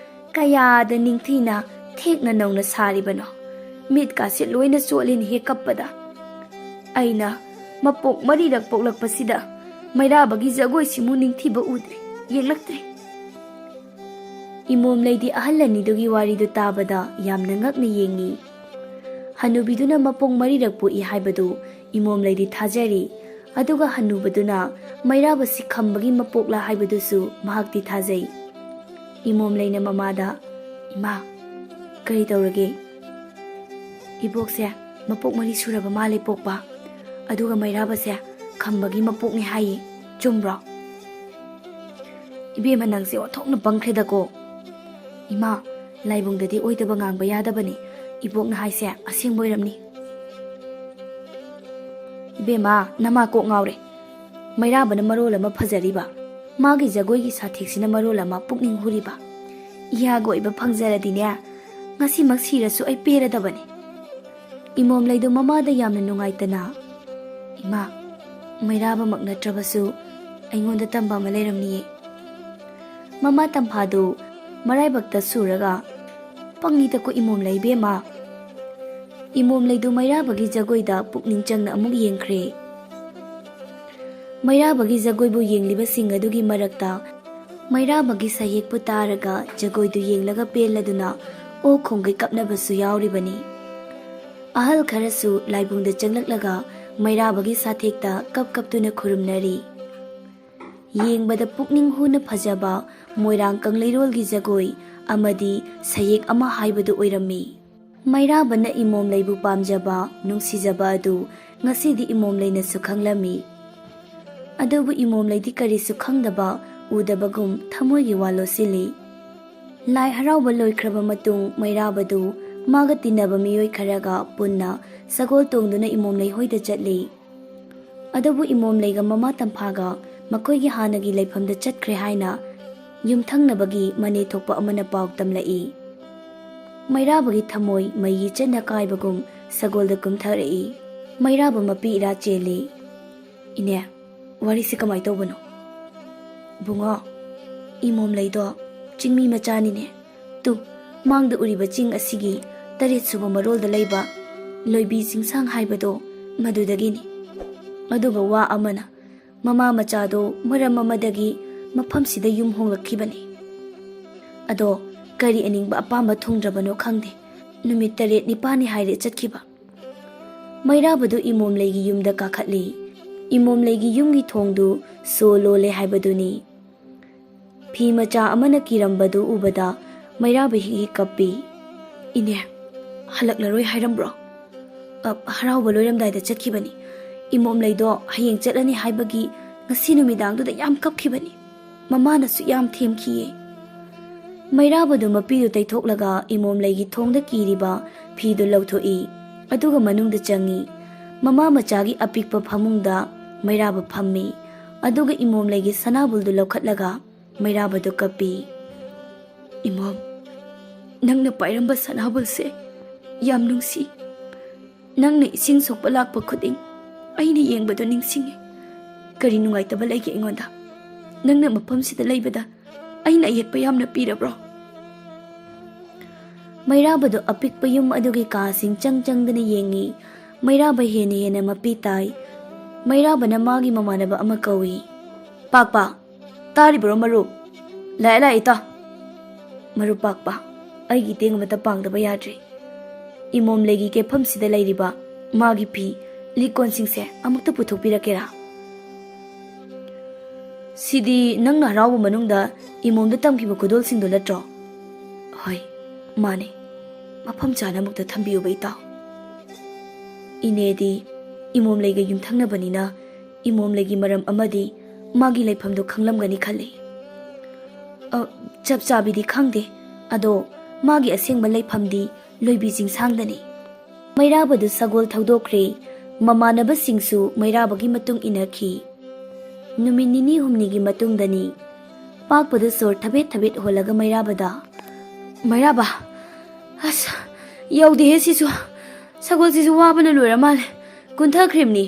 ꯀꯌꯥꯗ ꯅꯤꯡꯊꯤꯅ ꯊꯦꯛꯅ ꯅꯧꯅ ꯁꯥꯔꯤꯕꯅꯣ꯫ ꯃꯤꯠꯀꯥꯁꯦ ꯂꯣꯏꯅ ꯆꯣꯠꯂꯤꯅꯦꯍꯦ ꯀꯞꯄꯗ꯫ ꯑꯩꯅ ꯃꯄꯣꯛ ꯃꯔꯤꯔꯛ ꯄꯣꯛꯂꯛꯄꯁꯤꯗ ꯃꯩꯔꯥꯕꯒꯤ ꯖꯒꯣꯏꯁꯤꯃꯨꯛ ꯅꯤꯡꯊꯤꯕ ꯎꯗ꯭ꯔꯤ, ꯌꯦꯡꯂꯛꯇ꯭ꯔꯤ꯫" ꯏꯃꯣꯝ ꯂꯩꯗꯤ ꯑꯍꯜ ꯑꯅꯤꯗꯨꯒꯤ ꯋꯥꯔꯤꯗꯨ ꯇꯥꯕꯗ ꯌꯥꯝꯅ ꯉꯛꯅ ꯌꯦꯡꯉꯤ꯫ ꯍꯅꯨꯕꯤꯗꯨꯅ ꯃꯄꯣꯛ ꯃꯔꯤꯔꯛ ꯄꯣꯛꯏ ꯍꯥꯏꯕꯗꯨ ꯏꯃꯣꯝ ꯂꯩꯗꯤ ꯊꯥꯖꯔꯤ, ꯑꯗꯨꯒ ꯍꯅꯨꯕꯗꯨꯅ ꯃꯩꯔꯥꯕꯁꯤ ꯈꯝꯕꯒꯤ ꯃꯄꯣꯛꯂꯥ ꯍꯥꯏꯕꯗꯨꯁꯨ ꯃꯍꯥꯛꯇꯤ ꯊꯥꯖꯩ꯫ ꯏꯃꯣꯝ ꯂꯩꯅ ꯃꯃꯥꯗ, "ꯏꯃꯥ, ꯀꯔꯤ ꯇꯧꯔꯒꯦ?" "ꯏꯕꯣꯛꯁꯦ ꯃꯄꯣꯛ ꯃꯔꯤ ꯁꯨꯔꯕ ꯃꯥꯜꯂꯦ ꯄꯣꯛꯄ, ꯑꯗꯨꯒ ꯃꯩꯔꯥꯕꯁꯦ ꯈꯝꯕꯒꯤ ꯃꯄꯣꯛꯅꯤ ꯍꯥꯏꯌꯦ, ꯆꯨꯝꯕ꯭ꯔꯣ?" "ꯏꯕꯦꯝꯃ, ꯅꯪꯁꯦ ꯑꯣꯟꯊꯣꯛꯅ ꯄꯪꯈ꯭ꯔꯦꯗꯀꯣ꯫" "ꯏꯃꯥ, ꯂꯥꯏꯕꯨꯡꯗꯗꯤ ꯑꯣꯏꯗꯕ ꯉꯥꯡꯕ ꯌꯥꯗꯕꯅꯤ, ꯏꯕꯣꯛꯅ ꯍꯥꯏꯁꯦ ꯑꯁꯦꯡꯕ ꯑꯣꯏꯔꯝꯅꯤ꯫" "ꯏꯕꯦꯝꯃ, ꯅꯃꯥ ꯀꯣꯛ ꯉꯥꯎꯔꯦ꯫ ꯃꯩꯔꯥꯕꯅ ꯃꯔꯣꯜ ꯑꯃ ꯐꯖꯔꯤꯕ, ꯃꯥꯒꯤ ꯖꯒꯣꯏꯒꯤ ꯁꯥꯊꯦꯛꯁꯤꯅ ꯃꯔꯣꯜ ꯑꯃ ꯄꯨꯛꯅꯤꯡ ꯍꯨꯔꯤꯕ꯫ ꯏꯌꯥꯒ ꯑꯣꯏꯕ ꯐꯪꯖꯔꯗꯤꯅꯦ, ꯉꯁꯤꯃꯛ ꯁꯤꯔꯁꯨ ꯑꯩ ꯄꯦꯔꯗꯕꯅꯤ꯫" ꯏꯃꯣꯝ ꯂꯩꯗꯨ ꯃꯃꯥꯗ ꯌꯥꯝꯅ ꯅꯨꯡꯉꯥꯏꯇꯅ, "ꯏꯃꯥ, ꯃꯩꯔꯥꯕꯃꯛ ꯅꯠꯇ꯭ꯔꯕꯁꯨ ꯑꯩꯉꯣꯟꯗ ꯇꯝꯕ ꯑꯃ ꯂꯩꯔꯝꯅꯤꯌꯦ꯫" ꯃꯃꯥ ꯇꯝꯐꯥꯗꯨ ꯃꯔꯥꯏꯕꯛꯇ ꯁꯨꯔꯒ, "ꯄꯪꯉꯤꯗꯀꯣ ꯏꯃꯣꯝ ꯂꯩ ꯏꯕꯦꯝꯃ꯫" ꯏꯃꯣꯝ ꯂꯩꯗꯨ ꯃꯩꯔꯥꯕꯒꯤ ꯖꯒꯣꯏꯗ ꯄꯨꯛꯅꯤꯡ ꯆꯪꯅ ꯑꯃꯨꯛ ꯌꯦꯡꯈ꯭ꯔꯦ꯫ ꯃꯩꯔꯥꯕꯒꯤ ꯖꯒꯣꯏꯕꯨ ꯌꯦꯡꯂꯤꯕꯁꯤꯡ ꯑꯗꯨꯒꯤ ꯃꯔꯛꯇ ꯃꯩꯔꯥꯕꯒꯤ ꯁꯍꯦꯛꯄꯨ ꯇꯥꯔꯒ ꯖꯒꯣꯏꯗꯨ ꯌꯦꯡꯂꯒ ꯄꯦꯜꯂꯗꯨꯅ ꯑꯣꯛ ꯈꯣꯡꯒꯩ ꯀꯞꯅꯕꯁꯨ ꯌꯥꯎꯔꯤꯕꯅꯤ꯫ ꯑꯍꯜ ꯈꯔꯁꯨ ꯂꯥꯏꯕꯨꯡꯗ ꯆꯪꯂꯛꯂꯒ ꯃꯩꯔꯥꯕꯒꯤ ꯁꯥꯊꯦꯛꯇ ꯀꯞ ꯀꯞꯇꯨꯅ ꯈꯨꯔꯨꯝꯅꯔꯤ꯫ ꯌꯦꯡꯕꯗ ꯄꯨꯛꯅꯤꯡ ꯍꯨꯅ ꯐꯖꯕ ꯃꯣꯏꯔꯥꯡ ꯀꯪꯂꯩꯔꯣꯜꯒꯤ ꯖꯒꯣꯏ ꯑꯃꯗꯤ ꯁꯍꯦꯛ ꯑꯃ ꯍꯥꯏꯕꯗꯨ ꯑꯣꯏꯔꯝꯃꯤ꯫ ꯃꯩꯔꯥꯕꯅ ꯏꯃꯣꯝ ꯂꯩꯕꯨ ꯄꯥꯝꯖꯕ, ꯅꯨꯡꯁꯤꯖꯕ ꯑꯗꯨ ꯉꯁꯤꯗꯤ ꯏꯃꯣꯝ ꯂꯩꯅꯁꯨ ꯈꯪꯂꯝꯃꯤ꯫ ꯑꯗꯨꯕꯨ ꯏꯃꯣꯝ ꯂꯩꯗꯤ ꯀꯔꯤꯁꯨ ꯈꯪꯗꯕ, ꯎꯗꯕꯒꯨꯝ ꯊꯃꯣꯏꯒꯤ ꯋꯥ ꯂꯣꯠꯁꯤꯜꯂꯤ꯫ ꯂꯥꯏ ꯍꯔꯥꯎꯕ ꯂꯣꯏꯈ꯭ꯔꯕ ꯃꯇꯨꯡ ꯃꯩꯔꯥꯕꯗꯨ ꯃꯥꯒ ꯇꯤꯟꯅꯕ ꯃꯤꯑꯣꯏ ꯈꯔꯒ ꯄꯨꯟꯅ ꯁꯒꯣꯜ ꯇꯣꯡꯗꯨꯅ ꯏꯃꯣꯝ ꯂꯩ ꯍꯣꯏꯗ ꯆꯠꯂꯤ꯫ ꯑꯗꯨꯕꯨ ꯏꯃꯣꯝ ꯂꯩꯒ ꯃꯃꯥ ꯇꯝꯐꯥꯒ ꯃꯈꯣꯏꯒꯤ ꯍꯥꯟꯅꯒꯤ ꯂꯩꯐꯝꯗ ꯆꯠꯈ꯭ꯔꯦ ꯍꯥꯏꯅ ꯌꯨꯝꯊꯪꯅꯕꯒꯤ ꯃꯅꯦ ꯊꯣꯛꯄ ꯑꯃꯅ ꯄꯥꯎ ꯇꯝꯂꯛꯏ꯫ ꯃꯩꯔꯥꯕꯒꯤ ꯊꯃꯣꯏ ꯃꯩꯒꯤ ꯆꯟꯅ ꯀꯥꯏꯕꯒꯨꯝ ꯁꯒꯣꯜꯗ ꯀꯨꯝꯊꯔꯛꯏ꯫ ꯃꯩꯔꯥꯕ ꯃꯄꯤ ꯏꯔꯥ ꯆꯦꯜꯂꯤ꯫ "ꯏꯅꯦ, ꯋꯥꯔꯤꯁꯤ ꯀꯃꯥꯏ ꯇꯧꯕꯅꯣ? ꯕꯨꯡꯉꯣ, ꯏꯃꯣꯝ ꯂꯩꯗꯣ ꯆꯤꯡꯃꯤ ꯃꯆꯥꯅꯤꯅꯦ꯫ ꯇꯨ, ꯃꯥꯡꯗ ꯎꯔꯤꯕ ꯆꯤꯡ ꯑꯁꯤꯒꯤ ꯇꯔꯦꯠ ꯁꯨꯕ ꯃꯔꯣꯜꯗ ꯂꯩꯕ ꯂꯣꯏꯕꯤ ꯆꯤꯡꯁꯥꯡ ꯍꯥꯏꯕꯗꯣ ꯃꯗꯨꯗꯒꯤꯅꯤ꯫ ꯑꯗꯨꯒ ꯋꯥ ꯑꯃꯅ, ꯃꯃꯥ ꯃꯆꯥꯗꯣ ꯃꯔꯝ ꯑꯃꯗꯒꯤ ꯃꯐꯝꯁꯤꯗ ꯌꯨꯝ ꯍꯣꯡꯂꯛꯈꯤꯕꯅꯤ꯫ ꯑꯗꯣ ꯀꯔꯤ ꯑꯅꯤꯡꯕ ꯑꯄꯥꯝꯕ ꯊꯨꯡꯗ꯭ꯔꯕꯅꯣ ꯈꯪꯗꯦ, ꯅꯨꯃꯤꯠ ꯇꯔꯦꯠ ꯅꯤꯄꯥꯜꯅꯤ ꯍꯥꯏꯔꯦ ꯆꯠꯈꯤꯕ꯫ ꯃꯩꯔꯥꯕꯗꯨ ꯏꯃꯣꯝꯂꯩꯒꯤ ꯌꯨꯝꯗ ꯀꯥꯈꯠꯂꯤ꯫ ꯏꯃꯣꯝꯂꯩꯒꯤ ꯌꯨꯝꯒꯤ ꯊꯣꯡꯗꯨ ꯁꯣ ꯂꯣꯜꯂꯦ ꯍꯥꯏꯕꯗꯨꯅꯤ꯫ ꯐꯤ ꯃꯆꯥ ꯑꯃꯅ ꯀꯤꯔꯝꯕꯗꯨ ꯎꯕꯗ ꯃꯩꯔꯥꯕ ꯍꯤꯛ ꯍꯤꯛ ꯀꯞꯄꯤ꯫ "ꯏꯅꯦ, ꯍꯜꯂꯛꯂꯔꯣꯏ ꯍꯥꯏꯔꯝꯕ꯭ꯔꯣ?" "ꯑ, ꯍꯔꯥꯎꯕ ꯂꯣꯏꯔꯝꯗꯥꯏꯗ ꯆꯠꯈꯤꯕꯅꯤ꯫ ꯏꯃꯣꯝꯂꯩꯗꯣ ꯍꯌꯦꯡ ꯆꯠꯂꯅꯤ ꯍꯥꯏꯕꯒꯤ ꯉꯁꯤ ꯅꯨꯃꯤꯗꯥꯡꯗꯨꯗ ꯌꯥꯝ ꯀꯞꯈꯤꯕꯅꯤ꯫ ꯃꯃꯥꯅꯁꯨ ꯌꯥꯝ ꯊꯦꯝꯈꯤꯌꯦ꯫" ꯃꯩꯔꯥꯕꯗꯨ ꯃꯄꯤꯗꯨ ꯇꯩꯊꯣꯛꯂꯒ ꯏꯃꯣꯝꯂꯩꯒꯤ ꯊꯣꯡꯗ ꯀꯤꯔꯤꯕ ꯐꯤꯗꯨ ꯂꯧꯊꯣꯛꯏ꯫ ꯑꯗꯨꯒ ꯃꯅꯨꯡꯗ ꯆꯪꯏ꯫ ꯃꯃꯥ ꯃꯆꯥꯒꯤ ꯑꯄꯤꯛꯄ ꯐꯃꯨꯡꯗ ꯃꯩꯔꯥꯕ ꯐꯝꯃꯤ꯫ ꯑꯗꯨꯒ ꯏꯃꯣꯝꯂꯩꯒꯤ ꯁꯅꯥꯕꯨꯜꯗꯨ ꯂꯧꯈꯠꯂꯒ ꯃꯩꯔꯥꯕꯗꯨ ꯀꯞꯄꯤ꯫ "ꯏꯃꯣꯝ, ꯅꯪꯅ ꯄꯥꯏꯔꯝꯕ ꯁꯅꯥꯕꯨꯜꯁꯦ ꯌꯥꯝ ꯅꯨꯡꯁꯤ꯫ ꯅꯪꯅ ꯏꯁꯤꯡ ꯁꯣꯛꯄ ꯂꯥꯛꯄ ꯈꯨꯗꯤꯡ ꯑꯩꯅ ꯌꯦꯡꯕꯗꯨ ꯅꯤꯡꯁꯤꯡꯉꯤ꯫ ꯀꯔꯤ ꯅꯨꯡꯉꯥꯏꯇꯕ ꯂꯩꯒꯦ ꯑꯩꯉꯣꯟꯗ? ꯅꯪꯅ ꯃꯐꯝꯁꯤꯗ ꯂꯩꯕꯗ ꯑꯩꯅ ꯑꯌꯦꯠꯄ ꯌꯥꯝꯅ ꯄꯤꯔꯕ꯭ꯔꯣ?" ꯃꯩꯔꯥꯕꯗꯨ ꯑꯄꯤꯛꯄ ꯌꯨꯝ ꯑꯗꯨꯒꯤ ꯀꯥꯁꯤꯡ ꯆꯪ ꯆꯪꯗꯅ ꯌꯦꯡꯉꯤ꯫ ꯃꯩꯔꯥꯕ ꯍꯦꯟꯅ ꯍꯦꯟꯅ ꯃꯄꯤ ꯇꯥꯏ꯫ ꯃꯩꯔꯥꯕꯅ ꯃꯥꯒꯤ ꯃꯃꯥꯟꯅꯕ ꯑꯃ ꯀꯧꯏ꯫ "ꯄꯥꯛꯄ, ꯇꯥꯔꯤꯕ꯭ꯔꯣ ꯃꯔꯨꯞ? ꯂꯥꯛꯑꯦ, ꯂꯥꯛꯑꯦ ꯏꯇꯥꯎ꯫ ꯃꯔꯨꯞ ꯄꯥꯛꯄ, ꯑꯩꯒꯤ ꯇꯦꯡ ꯑꯃꯇ ꯄꯥꯡꯗꯕ ꯌꯥꯗ꯭ꯔꯦ꯫ ꯏꯃꯣꯝꯂꯩꯒꯤ ꯀꯦꯐꯝꯁꯤꯗ ꯂꯩꯔꯤꯕ ꯃꯥꯒꯤ ꯐꯤ, ꯂꯤꯛꯀꯣꯟꯁꯤꯡꯁꯦ ꯑꯃꯨꯛꯇ ꯄꯨꯊꯣꯛꯄꯤꯔꯛꯀꯦꯔꯥ?" "ꯁꯤꯗꯤ ꯅꯪꯅ ꯍꯔꯥꯎꯕ ꯃꯅꯨꯡꯗ ꯏꯃꯣꯝꯗ ꯇꯝꯈꯤꯕ ꯈꯨꯗꯣꯜꯁꯤꯡꯗꯣ ꯅꯠꯇ꯭ꯔꯣ?" "ꯍꯣꯏ, ꯃꯥꯅꯦ꯫ ꯃꯐꯝ ꯆꯥꯅ ꯑꯃꯨꯛꯇ ꯊꯝꯕꯤꯌꯨꯕ ꯏꯇꯥꯎ꯫" ꯏꯅꯦꯗꯤ ꯏꯃꯣꯝꯂꯩꯒ ꯌꯨꯝꯊꯪꯅꯕꯅꯤꯅ ꯏꯃꯣꯝꯂꯩꯒꯤ ꯃꯔꯝ ꯑꯃꯗꯤ ꯃꯥꯒꯤ ꯂꯩꯐꯝꯗꯣ ꯈꯪꯂꯝꯒꯅꯤ ꯈꯜꯂꯤ꯫ "ꯑ, ꯆꯞ ꯆꯥꯕꯤꯗꯤ ꯈꯪꯗꯦ, ꯑꯗꯣ ꯃꯥꯒꯤ ꯑꯁꯦꯡꯕ ꯂꯩꯐꯝꯗꯤ ꯂꯣꯏꯕꯤ ꯆꯤꯡꯁꯥꯡꯗꯅꯤ꯫" ꯃꯩꯔꯥꯕꯗꯨ ꯁꯒꯣꯜ ꯊꯧꯗꯣꯛꯈ꯭ꯔꯦ꯫ ꯃꯃꯥꯟꯅꯕꯁꯤꯡꯁꯨ ꯃꯩꯔꯥꯕꯒꯤ ꯃꯇꯨꯡ ꯏꯟꯅꯈꯤ꯫ ꯅꯨꯃꯤꯠ ꯅꯤꯅꯤ ꯍꯨꯝꯅꯤꯒꯤ ꯃꯇꯨꯡꯗꯅꯤ꯫ ꯄꯥꯛꯄꯗꯨ ꯁꯣꯔ ꯊꯕꯦꯠ ꯊꯕꯦꯠ ꯍꯣꯜꯂꯒ ꯃꯩꯔꯥꯕꯗ, "ꯃꯩꯔꯥꯕ, ꯑꯁ, ꯌꯧꯗꯦꯍꯦ ꯁꯤꯁꯨ꯫ ꯁꯒꯣꯜꯁꯤꯁꯨ ꯋꯥꯕꯅ ꯂꯣꯏꯔ ꯃꯥꯜꯂꯦ꯫ ꯀꯨꯟꯊꯈ꯭ꯔꯤꯕꯅꯤ꯫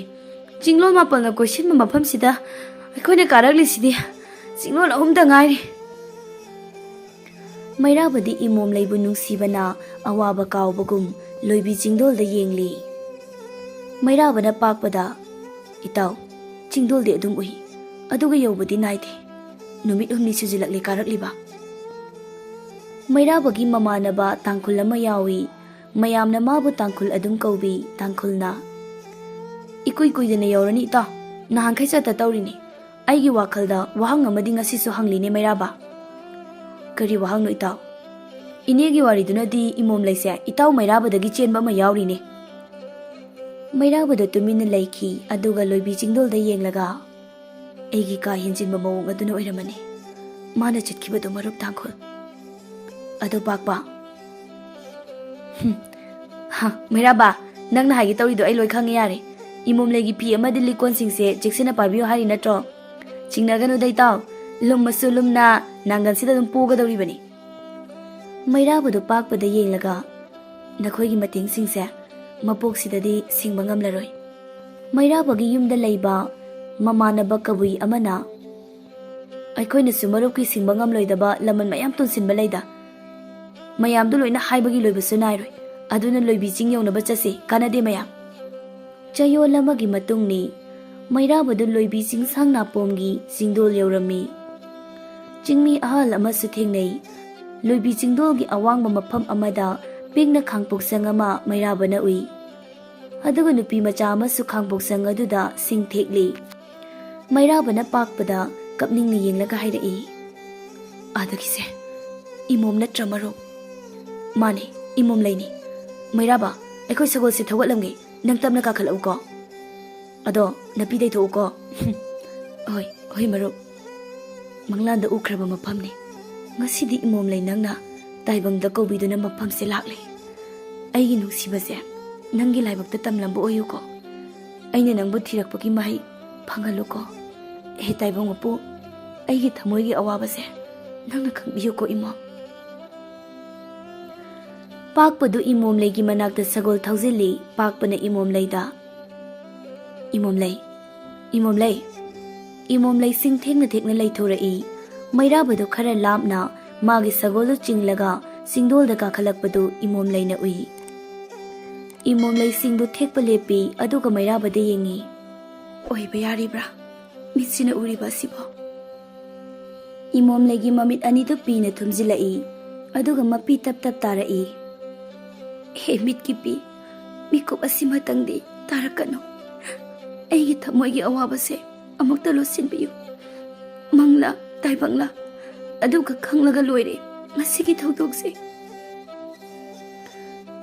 ꯆꯤꯡꯂꯣꯜ ꯃꯥꯄꯜꯅ ꯀꯣꯏꯁꯤꯟꯕ ꯃꯐꯝꯁꯤꯗ ꯑꯩꯈꯣꯏꯅ ꯀꯥꯔꯛꯂꯤꯁꯤꯗꯤ ꯆꯤꯡꯂꯣꯜ ꯑꯍꯨꯝꯗ ꯉꯥꯏꯔꯤ꯫ ꯃꯩꯔꯥꯕꯗꯤ ꯏꯃꯣꯝ ꯂꯩꯕꯨ ꯅꯨꯡꯁꯤꯕꯅ ꯑꯋꯥꯕ ꯀꯥꯎꯕꯒꯨꯝ ꯂꯣꯏꯕꯤ ꯆꯤꯡꯗꯣꯜꯗ ꯌꯦꯡꯂꯤ꯫ ꯃꯩꯔꯥꯕꯅ ꯄꯥꯛꯄꯗ, "ꯏꯇꯥꯎ, ꯆꯤꯡꯗꯣꯜꯗꯤ ꯑꯗꯨꯝ ꯎꯏ, ꯑꯗꯨꯒ ꯌꯧꯕꯗꯤ ꯅꯥꯏꯗꯦ꯫ ꯅꯨꯃꯤꯠ ꯍꯨꯝꯅꯤ ꯁꯨꯖꯤꯜꯂꯛꯂꯦ ꯀꯥꯔꯛꯂꯤꯕ꯫" ꯃꯩꯔꯥꯕꯒꯤ ꯃꯃꯥꯟꯅꯕ ꯇꯥꯡꯈꯨꯜ ꯑꯃ ꯌꯥꯎꯏ꯫ ꯃꯌꯥꯝꯅ ꯃꯥꯕꯨ ꯇꯥꯡꯈꯨꯜ ꯑꯗꯨꯝ ꯀꯧꯕꯤ꯫ ꯇꯥꯡꯈꯨꯜꯅ, "ꯏꯀꯨꯏ ꯀꯨꯏꯗꯅ ꯌꯧꯔꯅꯤ ꯏꯇꯥꯎ꯫ ꯅꯍꯥꯟꯈꯩ ꯆꯠꯇ ꯇꯧꯔꯤꯅꯤ꯫ ꯑꯩꯒꯤ ꯋꯥꯈꯜꯗ ꯋꯥꯍꯪ ꯑꯃꯗꯤ ꯉꯁꯤꯁꯨ ꯍꯪꯂꯤꯅꯦ ꯃꯩꯔꯥꯕ꯫" "ꯀꯔꯤ ꯋꯥꯍꯪꯅꯣ ꯏꯇꯥꯎ?" "ꯏꯅꯦꯒꯤ ꯋꯥꯔꯤꯗꯨꯅꯗꯤ ꯏꯃꯣꯝ ꯂꯩꯁꯦ ꯏꯇꯥꯎ ꯃꯩꯔꯥꯕꯗꯒꯤ ꯆꯦꯟꯕ ꯑꯃ ꯌꯥꯎꯔꯤꯅꯦ꯫" ꯃꯩꯔꯥꯕꯗꯣ ꯇꯨꯃꯤꯟꯅ ꯂꯩꯈꯤ, ꯑꯗꯨꯒ ꯂꯣꯏꯕꯤ ꯆꯤꯡꯗꯣꯜꯗ ꯌꯦꯡꯂꯒ, "ꯑꯩꯒꯤ ꯀꯥ ꯍꯦꯟꯖꯤꯟꯕ ꯃꯑꯣꯡ ꯑꯗꯨꯅ ꯑꯣꯏꯔꯝꯃꯅꯤ꯫ ꯃꯥꯅ ꯆꯠꯈꯤꯕꯗꯣ ꯃꯔꯨꯞ ꯇꯥꯡꯈꯨꯜ꯫" ꯑꯗꯣ ꯄꯥꯛꯄ, "ꯍꯝ, ꯍ, ꯃꯩꯔꯥꯕ, ꯅꯪꯅ ꯍꯥꯏꯒꯦ ꯇꯧꯔꯤꯗꯣ ꯑꯩ ꯂꯣꯏ ꯈꯪꯉꯦ ꯌꯥꯔꯦ꯫ ꯏꯃꯣꯝꯂꯩꯒꯤ ꯐꯤ ꯑꯃꯗꯤ ꯂꯤꯛꯀꯣꯟꯁꯤꯡꯁꯦ ꯆꯦꯛꯁꯤꯟꯅ ꯄꯥꯏꯕꯤꯌꯨ ꯍꯥꯏꯔꯤ ꯅꯠꯇ꯭ꯔꯣ? ꯆꯤꯡꯅꯒꯅꯨꯗ ꯏꯇꯥꯎ, ꯂꯨꯝꯃꯁꯨ ꯂꯨꯝꯅ ꯅꯥꯡꯒꯜꯁꯤꯗ ꯑꯗꯨꯝ ꯄꯣꯒꯗꯧꯔꯤꯕꯅꯤ꯫" ꯃꯩꯔꯥꯕꯗꯣ ꯄꯥꯛꯄꯗ ꯌꯦꯡꯂꯒ, "ꯅꯈꯣꯏꯒꯤ ꯃꯇꯦꯡꯁꯤꯡꯁꯦ ꯃꯄꯣꯛꯁꯤꯗꯗꯤ ꯁꯤꯡꯕ ꯉꯝꯂꯔꯣꯏ꯫" ꯃꯩꯔꯥꯕꯒꯤ ꯌꯨꯝꯗ ꯂꯩꯕ ꯃꯃꯥꯟꯅꯕ ꯀꯕꯨꯏ ꯑꯃꯅ, "ꯑꯩꯈꯣꯏꯅꯁꯨ ꯃꯔꯨꯞꯀꯤ ꯁꯤꯡꯕ ꯉꯝꯂꯣꯏꯗꯕ ꯂꯃꯟ ꯃꯌꯥꯝ ꯇꯣꯟꯁꯤꯟꯕ ꯂꯩꯗ꯫ ꯃꯌꯥꯝꯗꯨ ꯂꯣꯏꯅ ꯍꯥꯏꯕꯒꯤ ꯂꯣꯏꯕꯁꯨ ꯅꯥꯏꯔꯣꯏ꯫ ꯑꯗꯨꯅ ꯂꯣꯏꯕꯤ ꯆꯤꯡ ꯌꯧꯅꯕ ꯆꯠꯁꯤ, ꯀꯥꯟꯅꯗꯦ ꯃꯌꯥꯝ꯫" ꯆꯌꯣꯜ ꯑꯃꯒꯤ ꯃꯇꯨꯡꯅꯤ꯫ ꯃꯩꯔꯥꯕꯗꯨ ꯂꯣꯏꯕꯤ ꯆꯤꯡꯁꯥꯡ ꯅꯥꯄꯣꯝꯒꯤ ꯆꯤꯡꯗꯣꯜ ꯌꯧꯔꯝꯃꯤ꯫ ꯆꯤꯡꯃꯤ ꯑꯍꯜ ꯑꯃꯁꯨ ꯊꯦꯡꯅꯩ꯫ ꯂꯣꯏꯕꯤ ꯆꯤꯡꯗꯣꯜꯒꯤ ꯑꯋꯥꯡꯕ ꯃꯐꯝ ꯑꯃꯗ ꯄꯤꯛꯅ ꯈꯥꯡꯄꯣꯛꯁꯪ ꯑꯃ ꯃꯩꯔꯥꯕꯅ ꯎꯏ꯫ ꯑꯗꯨꯒ ꯅꯨꯄꯤ ꯃꯆꯥ ꯑꯃꯁꯨ ꯈꯥꯡꯄꯣꯛꯁꯪ ꯑꯗꯨꯗ ꯁꯤꯡ ꯊꯦꯛꯂꯤ꯫ ꯃꯩꯔꯥꯕꯅ ꯄꯥꯛꯄꯗ ꯀꯞꯅꯤꯡꯅ ꯌꯦꯡꯂꯒ ꯍꯥꯏꯔꯛꯏ, "ꯑꯥꯗꯒꯤꯁꯦ ꯏꯃꯣꯝ ꯅꯠꯇ꯭ꯔ ꯃꯔꯨꯞ?" "ꯃꯥꯅꯦ, ꯏꯃꯣꯝ ꯂꯩꯅꯤ꯫ ꯃꯩꯔꯥꯕ, ꯑꯩꯈꯣꯏ ꯁꯒꯣꯜꯁꯦ ꯊꯧꯒꯠꯂꯝꯒꯦ, ꯅꯪ ꯇꯞꯅ ꯀꯥꯈꯠꯂꯛꯎꯀꯣ꯫" "ꯑꯗꯣ ꯅꯥꯄꯤ ꯇꯩꯊꯣꯛꯎꯀꯣ꯫" "ꯍꯣꯏ, ꯍꯣꯏ ꯃꯔꯨꯞ꯫" ꯃꯪꯂꯥꯟꯗ ꯎꯈ꯭ꯔꯕ ꯃꯐꯝꯅꯤ꯫ ꯉꯁꯤꯗꯤ ꯏꯃꯣꯝ ꯂꯩ ꯅꯪꯅ ꯇꯥꯏꯕꯪꯗ ꯀꯧꯕꯤꯗꯨꯅ ꯃꯐꯝꯁꯦ ꯂꯥꯛꯂꯦ꯫ ꯑꯩꯒꯤ ꯅꯨꯡꯁꯤꯕꯁꯦ, ꯅꯪꯒꯤ ꯂꯥꯏꯕꯛꯇ ꯇꯝꯂꯝꯕ ꯑꯣꯏꯌꯨꯀꯣ꯫ ꯑꯩꯅ ꯅꯪꯕꯨ ꯊꯤꯔꯛꯄꯒꯤ ꯃꯍꯩ ꯐꯪꯍꯜꯂꯨꯀꯣ꯫ ꯍꯦ ꯇꯥꯏꯕꯪ ꯃꯄꯨ, ꯑꯩꯒꯤ ꯊꯃꯣꯏꯒꯤ ꯑꯋꯥꯕꯁꯦ ꯅꯪꯅ ꯈꯪꯕꯤꯌꯨꯀꯣ ꯏꯃꯣꯝ꯫ ꯄꯥꯛꯄꯗꯨ ꯏꯃꯣꯝ ꯂꯩꯒꯤ ꯃꯅꯥꯛꯇ ꯁꯒꯣꯜ ꯊꯧꯖꯤꯜꯂꯤ꯫ ꯄꯥꯛꯄꯅ ꯏꯃꯣꯝ ꯂꯩꯗ, ꯏꯃꯣꯝꯂꯩ, ꯏꯃꯣꯝꯂꯩ, ꯏꯃꯣꯝꯂꯩ ꯁꯤꯡ ꯊꯦꯛꯅ ꯊꯦꯛꯅ ꯂꯩꯊꯣꯔꯛꯏ꯫ ꯃꯩꯔꯥꯕꯗꯨ ꯈꯔ ꯂꯥꯞꯅ ꯃꯥꯒꯤ ꯁꯒꯣꯜꯗꯨ ꯆꯤꯡꯂꯒ ꯆꯤꯡꯗꯣꯜꯗ ꯀꯥꯈꯠꯂꯛꯄꯗꯨ ꯏꯃꯣꯝꯂꯩꯅ ꯎꯏ꯫ ꯏꯃꯣꯝꯂꯩ ꯁꯤꯡꯗꯨ ꯊꯦꯛꯄ ꯂꯦꯞꯄꯤ, ꯑꯗꯨꯒ ꯃꯩꯔꯥꯕꯗ ꯌꯦꯡꯉꯤ꯫ ꯑꯣꯏꯕ ꯌꯥꯔꯤꯕ꯭ꯔꯥ ꯃꯤꯠꯁꯤꯅ ꯎꯔꯤꯕ ꯑꯁꯤꯕꯣ? ꯏꯃꯣꯝꯂꯩꯒꯤ ꯃꯃꯤꯠ ꯑꯅꯤꯗꯨ ꯄꯤꯅ ꯊꯨꯝꯖꯤꯜꯂꯛꯏ, ꯑꯗꯨꯒ ꯃꯄꯤ ꯇꯞ ꯇꯞ ꯇꯥꯔꯛꯏ꯫ ꯍꯦ ꯃꯤꯠꯀꯤ ꯄꯤ, ꯃꯤꯀꯨꯞ ꯑꯁꯤꯃꯇꯪꯗꯤ ꯇꯥꯔꯛꯀꯅꯨ꯫ ꯑꯩꯒꯤ ꯊꯃꯣꯏꯒꯤ ꯑꯋꯥꯕꯁꯦ ꯑꯃꯨꯛꯇ ꯂꯣꯠꯁꯤꯟꯕꯤꯌꯨ꯫ ꯃꯪꯂꯥ, ꯇꯥꯏꯕꯪꯂꯥ, ꯑꯗꯨꯒ ꯈꯪꯂꯒ ꯂꯣꯏꯔꯦ ꯉꯁꯤꯒꯤ ꯊꯧꯗꯣꯛꯁꯦ꯫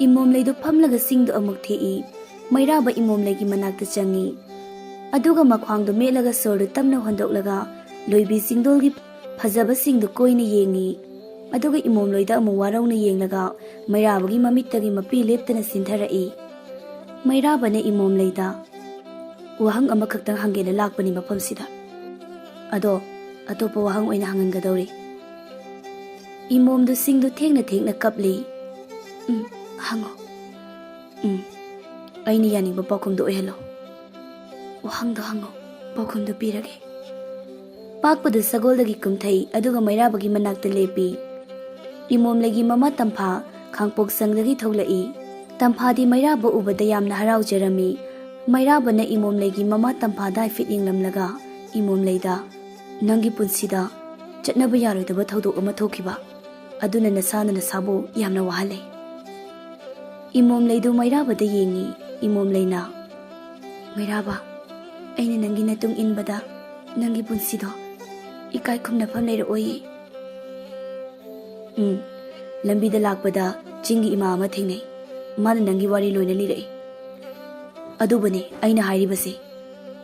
ꯏꯃꯣꯝꯂꯩꯗꯨ ꯐꯝꯂꯒ ꯁꯤꯡꯗꯨ ꯑꯃꯨꯛ ꯊꯦꯛꯏ꯫ ꯃꯩꯔꯥꯕ ꯏꯃꯣꯝꯂꯩꯒꯤ ꯃꯅꯥꯛꯇ ꯆꯪꯏ꯫ ꯑꯗꯨꯒ ꯃꯈ꯭ꯋꯥꯡꯗꯨ ꯃꯦꯠꯂꯒ ꯁꯣꯔꯗꯨ ꯇꯞꯅ ꯍꯣꯟꯗꯣꯛꯂꯒ ꯂꯣꯏꯕꯤ ꯆꯤꯡꯗꯣꯜꯒꯤ ꯐꯖꯕꯁꯤꯡꯗꯨ ꯀꯣꯏꯅ ꯌꯦꯡꯏ꯫ ꯑꯗꯨꯒ ꯏꯃꯣꯝꯂꯩꯗ ꯑꯃꯨꯛ ꯋꯥꯔꯧꯅ ꯌꯦꯡꯂꯒ ꯃꯩꯔꯥꯕꯒꯤ ꯃꯃꯤꯠꯇꯒꯤ ꯃꯄꯤ ꯂꯦꯞꯇꯅ ꯆꯤꯟꯊꯔꯛꯏ꯫ ꯃꯩꯔꯥꯕꯅ ꯏꯃꯣꯝꯂꯩꯗ, "ꯋꯥꯍꯪ ꯑꯃꯈꯛꯇꯪ ꯍꯪꯒꯦꯅ ꯂꯥꯛꯄꯅꯤ ꯃꯐꯝꯁꯤꯗ꯫ ꯑꯗꯣ ꯑꯇꯣꯞꯄ ꯋꯥꯍꯪ ꯑꯣꯏꯅ ꯍꯪꯍꯟꯒꯗꯧꯔꯤ꯫" ꯏꯃꯣꯝꯗꯨ ꯁꯤꯡꯗꯨ ꯊꯦꯡꯅ ꯊꯦꯡꯅ ꯀꯞꯂꯤ꯫ "ꯎꯝ, ꯍꯪꯉꯣ꯫ ꯎꯝ, ꯑꯩꯅ ꯌꯥꯅꯤꯡꯕ ꯄꯥꯎꯈꯨꯝꯗꯨ ꯑꯣꯏꯍꯜꯂꯣ꯫ ꯋꯥꯍꯪꯗꯣ ꯍꯪꯉꯣ, ꯄꯥꯎꯈꯨꯝꯗꯨ ꯄꯤꯔꯒꯦ꯫" ꯄꯥꯛꯄꯗꯨ ꯁꯒꯣꯜꯗꯒꯤ ꯀꯨꯝꯊꯩ, ꯑꯗꯨꯒ ꯃꯩꯔꯥꯕꯒꯤ ꯃꯅꯥꯛꯇ ꯂꯦꯞꯄꯤ꯫ ꯏꯃꯣꯝꯂꯩꯒꯤ ꯃꯃꯥ ꯇꯝꯐꯥ ꯈꯥꯡꯄꯣꯛꯁꯪꯗꯒꯤ ꯊꯣꯛꯂꯛꯏ꯫ ꯇꯝꯐꯥꯗꯤ ꯃꯩꯔꯥꯕ ꯎꯕꯗ ꯌꯥꯝꯅ ꯍꯔꯥꯎꯖꯔꯝꯃꯤ꯫ ꯃꯩꯔꯥꯕꯅ ꯏꯃꯣꯝꯂꯩꯒꯤ ꯃꯃꯥ ꯇꯝꯐꯥꯗ ꯍꯥꯏꯐꯦꯠ ꯌꯦꯡꯂꯝꯂꯒ ꯏꯃꯣꯝꯂꯩꯗ, "ꯅꯪꯒꯤ ꯄꯨꯟꯁꯤꯗ ꯆꯠꯅꯕ ꯌꯥꯔꯣꯏꯗꯕ ꯊꯧꯗꯣꯛ ꯑꯃ ꯊꯣꯛꯈꯤꯕ ꯑꯗꯨꯅ ꯅꯁꯥꯅ ꯅꯁꯥꯕꯨ ꯌꯥꯝꯅ ꯋꯥꯍꯜꯂꯦ꯫" ꯏꯃꯣꯝꯂꯩꯗꯨ ꯃꯩꯔꯥꯕꯗ ꯌꯦꯡꯉꯤ꯫ ꯏꯃꯣꯝꯂꯩꯅ, "ꯃꯩꯔꯥꯕ, ꯑꯩꯅ ꯅꯪꯒꯤ ꯅꯇꯨꯡ ꯏꯟꯕꯗ ꯅꯪꯒꯤ ꯄꯨꯟꯁꯤꯗꯣ ꯏꯀꯥꯏ ꯈꯨꯝꯅꯐꯝ ꯂꯩꯔꯛꯑꯣꯏꯌꯦ꯫" "ꯎꯝ, ꯂꯝꯕꯤꯗ ꯂꯥꯛꯄꯗ ꯆꯤꯡꯒꯤ ꯏꯃꯥ ꯑꯃ ꯊꯦꯡꯅꯩ꯫ ꯃꯥꯅ ꯅꯪꯒꯤ ꯋꯥꯔꯤ ꯂꯣꯏꯅ ꯂꯤꯔꯛꯏ꯫ ꯑꯗꯨꯕꯨꯅꯦ ꯑꯩꯅ ꯍꯥꯏꯔꯤꯕꯁꯦ,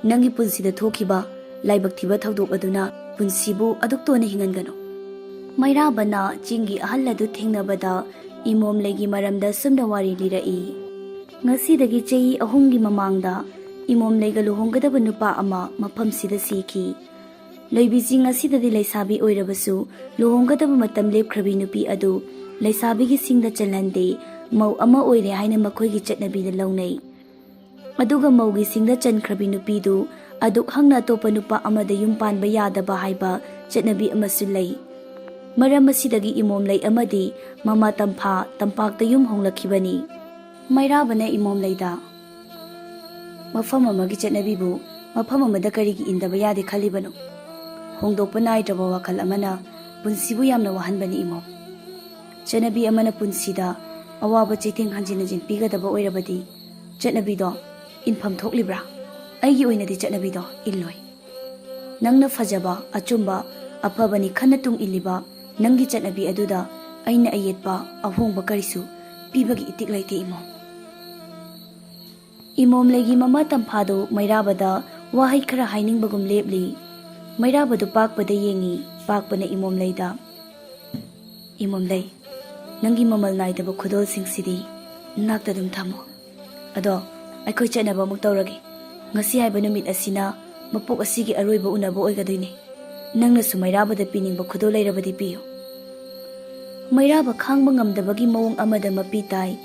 ꯅꯪꯒꯤ ꯄꯨꯟꯁꯤꯗ ꯊꯣꯛꯈꯤꯕ ꯂꯥꯏꯕꯛ ꯊꯤꯕ ꯊꯧꯗꯣꯛ ꯑꯗꯨꯅ ꯄꯨꯟꯁꯤꯕꯨ ꯑꯗꯨꯛ ꯇꯣꯟꯅ ꯍꯤꯡꯍꯟꯒꯅꯨ꯫" ꯃꯩꯔꯥꯕꯅ ꯆꯤꯡꯒꯤ ꯑꯍꯜ ꯑꯗꯨ ꯊꯦꯡꯅꯕꯗ ꯏꯃꯣꯝꯂꯩꯒꯤ ꯃꯔꯝꯗ ꯁꯨꯝꯅ ꯋꯥꯔꯤ ꯂꯤꯔꯛꯏ꯫ ꯉꯁꯤꯗꯒꯤ ꯆꯍꯤ ꯑꯍꯨꯝꯒꯤ ꯃꯃꯥꯡꯗ ꯏꯃꯣꯝꯂꯩꯒ ꯂꯨꯍꯣꯡꯒꯗꯕ ꯅꯨꯄꯥ ꯑꯃ ꯃꯐꯝꯁꯤꯗ ꯁꯤꯈꯤ꯫ ꯂꯣꯏꯕꯤꯁꯤꯡ ꯑꯁꯤꯗꯗꯤ ꯂꯩꯁꯥꯕꯤ ꯑꯣꯏꯔꯕꯁꯨ ꯂꯨꯍꯣꯡꯒꯗꯕ ꯃꯇꯝ ꯂꯦꯞꯈ꯭ꯔꯕꯤ ꯅꯨꯄꯤ ꯑꯗꯨ ꯂꯩꯁꯥꯕꯤꯒꯤ ꯁꯤꯡꯗ ꯆꯜꯍꯟꯗꯦ, ꯃꯧ ꯑꯃ ꯑꯣꯏꯔꯦ ꯍꯥꯏꯅ ꯃꯈꯣꯏꯒꯤ ꯆꯠꯅꯕꯤꯗ ꯂꯧꯅꯩ꯫ ꯑꯗꯨꯒ ꯃꯧꯒꯤ ꯁꯤꯡꯗ ꯆꯟꯈ꯭ꯔꯕꯤ ꯅꯨꯄꯤꯗꯨ ꯑꯗꯨꯛ ꯍꯛꯅ ꯑꯇꯣꯞꯄ ꯅꯨꯄꯥ ꯑꯃꯗ ꯌꯨꯝ ꯄꯥꯟꯕ ꯌꯥꯗꯕ ꯍꯥꯏꯕ ꯆꯠꯅꯕꯤ ꯑꯃꯁꯨ ꯂꯩ꯫ ꯃꯔꯝ ꯑꯁꯤꯗꯒꯤ ꯏꯃꯣꯝꯂꯩ ꯑꯃꯗꯤ ꯃꯃꯥ ꯇꯝꯐꯥ ꯇꯝꯄꯥꯛꯇ ꯌꯨꯝ ꯍꯣꯡꯂꯛꯈꯤꯕꯅꯤ꯫ ꯃꯩꯔꯥꯕꯅ ꯏꯃꯣꯝꯂꯩꯗ, "ꯃꯐꯝ ꯑꯃꯒꯤ ꯆꯠꯅꯕꯤꯕꯨ ꯃꯐꯝ ꯑꯃꯗ ꯀꯔꯤꯒꯤ ꯏꯟꯗꯕ ꯌꯥꯗꯦ ꯈꯜꯂꯤꯕꯅꯣ? ꯍꯣꯡꯗꯣꯛꯄ ꯅꯥꯏꯗ꯭ꯔꯕ ꯋꯥꯈꯜ ꯑꯃꯅ ꯄꯨꯟꯁꯤꯕꯨ ꯌꯥꯝꯅ ꯋꯥꯍꯟꯕꯅꯤ ꯏꯃꯣꯝ꯫ ꯆꯠꯅꯕꯤ ꯑꯃꯅ ꯄꯨꯟꯁꯤꯗ ꯑꯋꯥꯕ ꯆꯩꯊꯦꯡ ꯍꯟꯖꯤꯟ ꯍꯟꯖꯤꯟ ꯄꯤꯒꯗꯕ ꯑꯣꯏꯔꯕꯗꯤ ꯆꯠꯅꯕꯤꯗꯣ ꯏꯟꯐꯝ ꯊꯣꯛꯂꯤꯕ꯭ꯔꯥ? ꯑꯩꯒꯤ ꯑꯣꯏꯅꯗꯤ ꯆꯠꯅꯕꯤꯗꯣ ꯏꯜꯂꯣꯏ꯫ ꯅꯪꯅ ꯐꯖꯕ, ꯑꯆꯨꯝꯕ, ꯑꯐꯕꯅꯤ ꯈꯟꯅ ꯇꯨꯡ ꯏꯜꯂꯤꯕ ꯅꯪꯒꯤ ꯆꯠꯅꯕꯤ ꯑꯗꯨꯗ ꯑꯩꯅ ꯑꯌꯦꯠꯄ, ꯑꯍꯣꯡꯕ ꯀꯔꯤꯁꯨ ꯄꯤꯕꯒꯤ ꯏꯇꯤꯛ ꯂꯩꯇꯦ ꯏꯃꯣꯝ꯫" ꯏꯃꯣꯝꯂꯩꯒꯤ ꯃꯃꯥ ꯇꯝꯐꯥꯗꯨ ꯃꯩꯔꯥꯕꯗ ꯋꯥꯍꯩ ꯈꯔ ꯍꯥꯏꯅꯤꯡꯕꯒꯨꯝ ꯂꯦꯞꯂꯤ꯫ ꯃꯩꯔꯥꯕꯗꯨ ꯄꯥꯛꯄꯗ ꯌꯦꯡꯉꯤ꯫ ꯄꯥꯛꯄꯅ ꯏꯃꯣꯝꯂꯩꯗ, "ꯏꯃꯣꯝꯂꯩ, ꯅꯪꯒꯤ ꯃꯃꯜ ꯅꯥꯏꯗꯕ ꯈꯨꯗꯣꯜꯁꯤꯡꯁꯤꯗꯤ ꯅꯅꯥꯛꯇ ꯑꯗꯨꯝ ꯊꯝꯃꯣ꯫ ꯑꯗꯣ ꯑꯩꯈꯣꯏ ꯆꯠꯅꯕ ꯑꯃꯨꯛ ꯇꯧꯔꯒꯦ꯫ ꯉꯁꯤ ꯍꯥꯏꯕ ꯅꯨꯃꯤꯠ ꯑꯁꯤꯅ ꯃꯄꯣꯛ ꯑꯁꯤꯒꯤ ꯑꯔꯣꯏꯕ ꯎꯅꯕ ꯑꯣꯏꯒꯗꯣꯏꯅꯦ꯫ ꯅꯪꯅꯁꯨ ꯃꯩꯔꯥꯕꯗ ꯄꯤꯅꯤꯡꯕ ꯈꯨꯗꯣꯜ ꯂꯩꯔꯕꯗꯤ ꯄꯤꯌꯨ꯫" ꯃꯩꯔꯥꯕ ꯈꯥꯡꯕ ꯉꯝꯗꯕꯒꯤ ꯃꯑꯣꯡ ꯑꯃꯗ ꯃꯄꯤ ꯇꯥꯏ꯫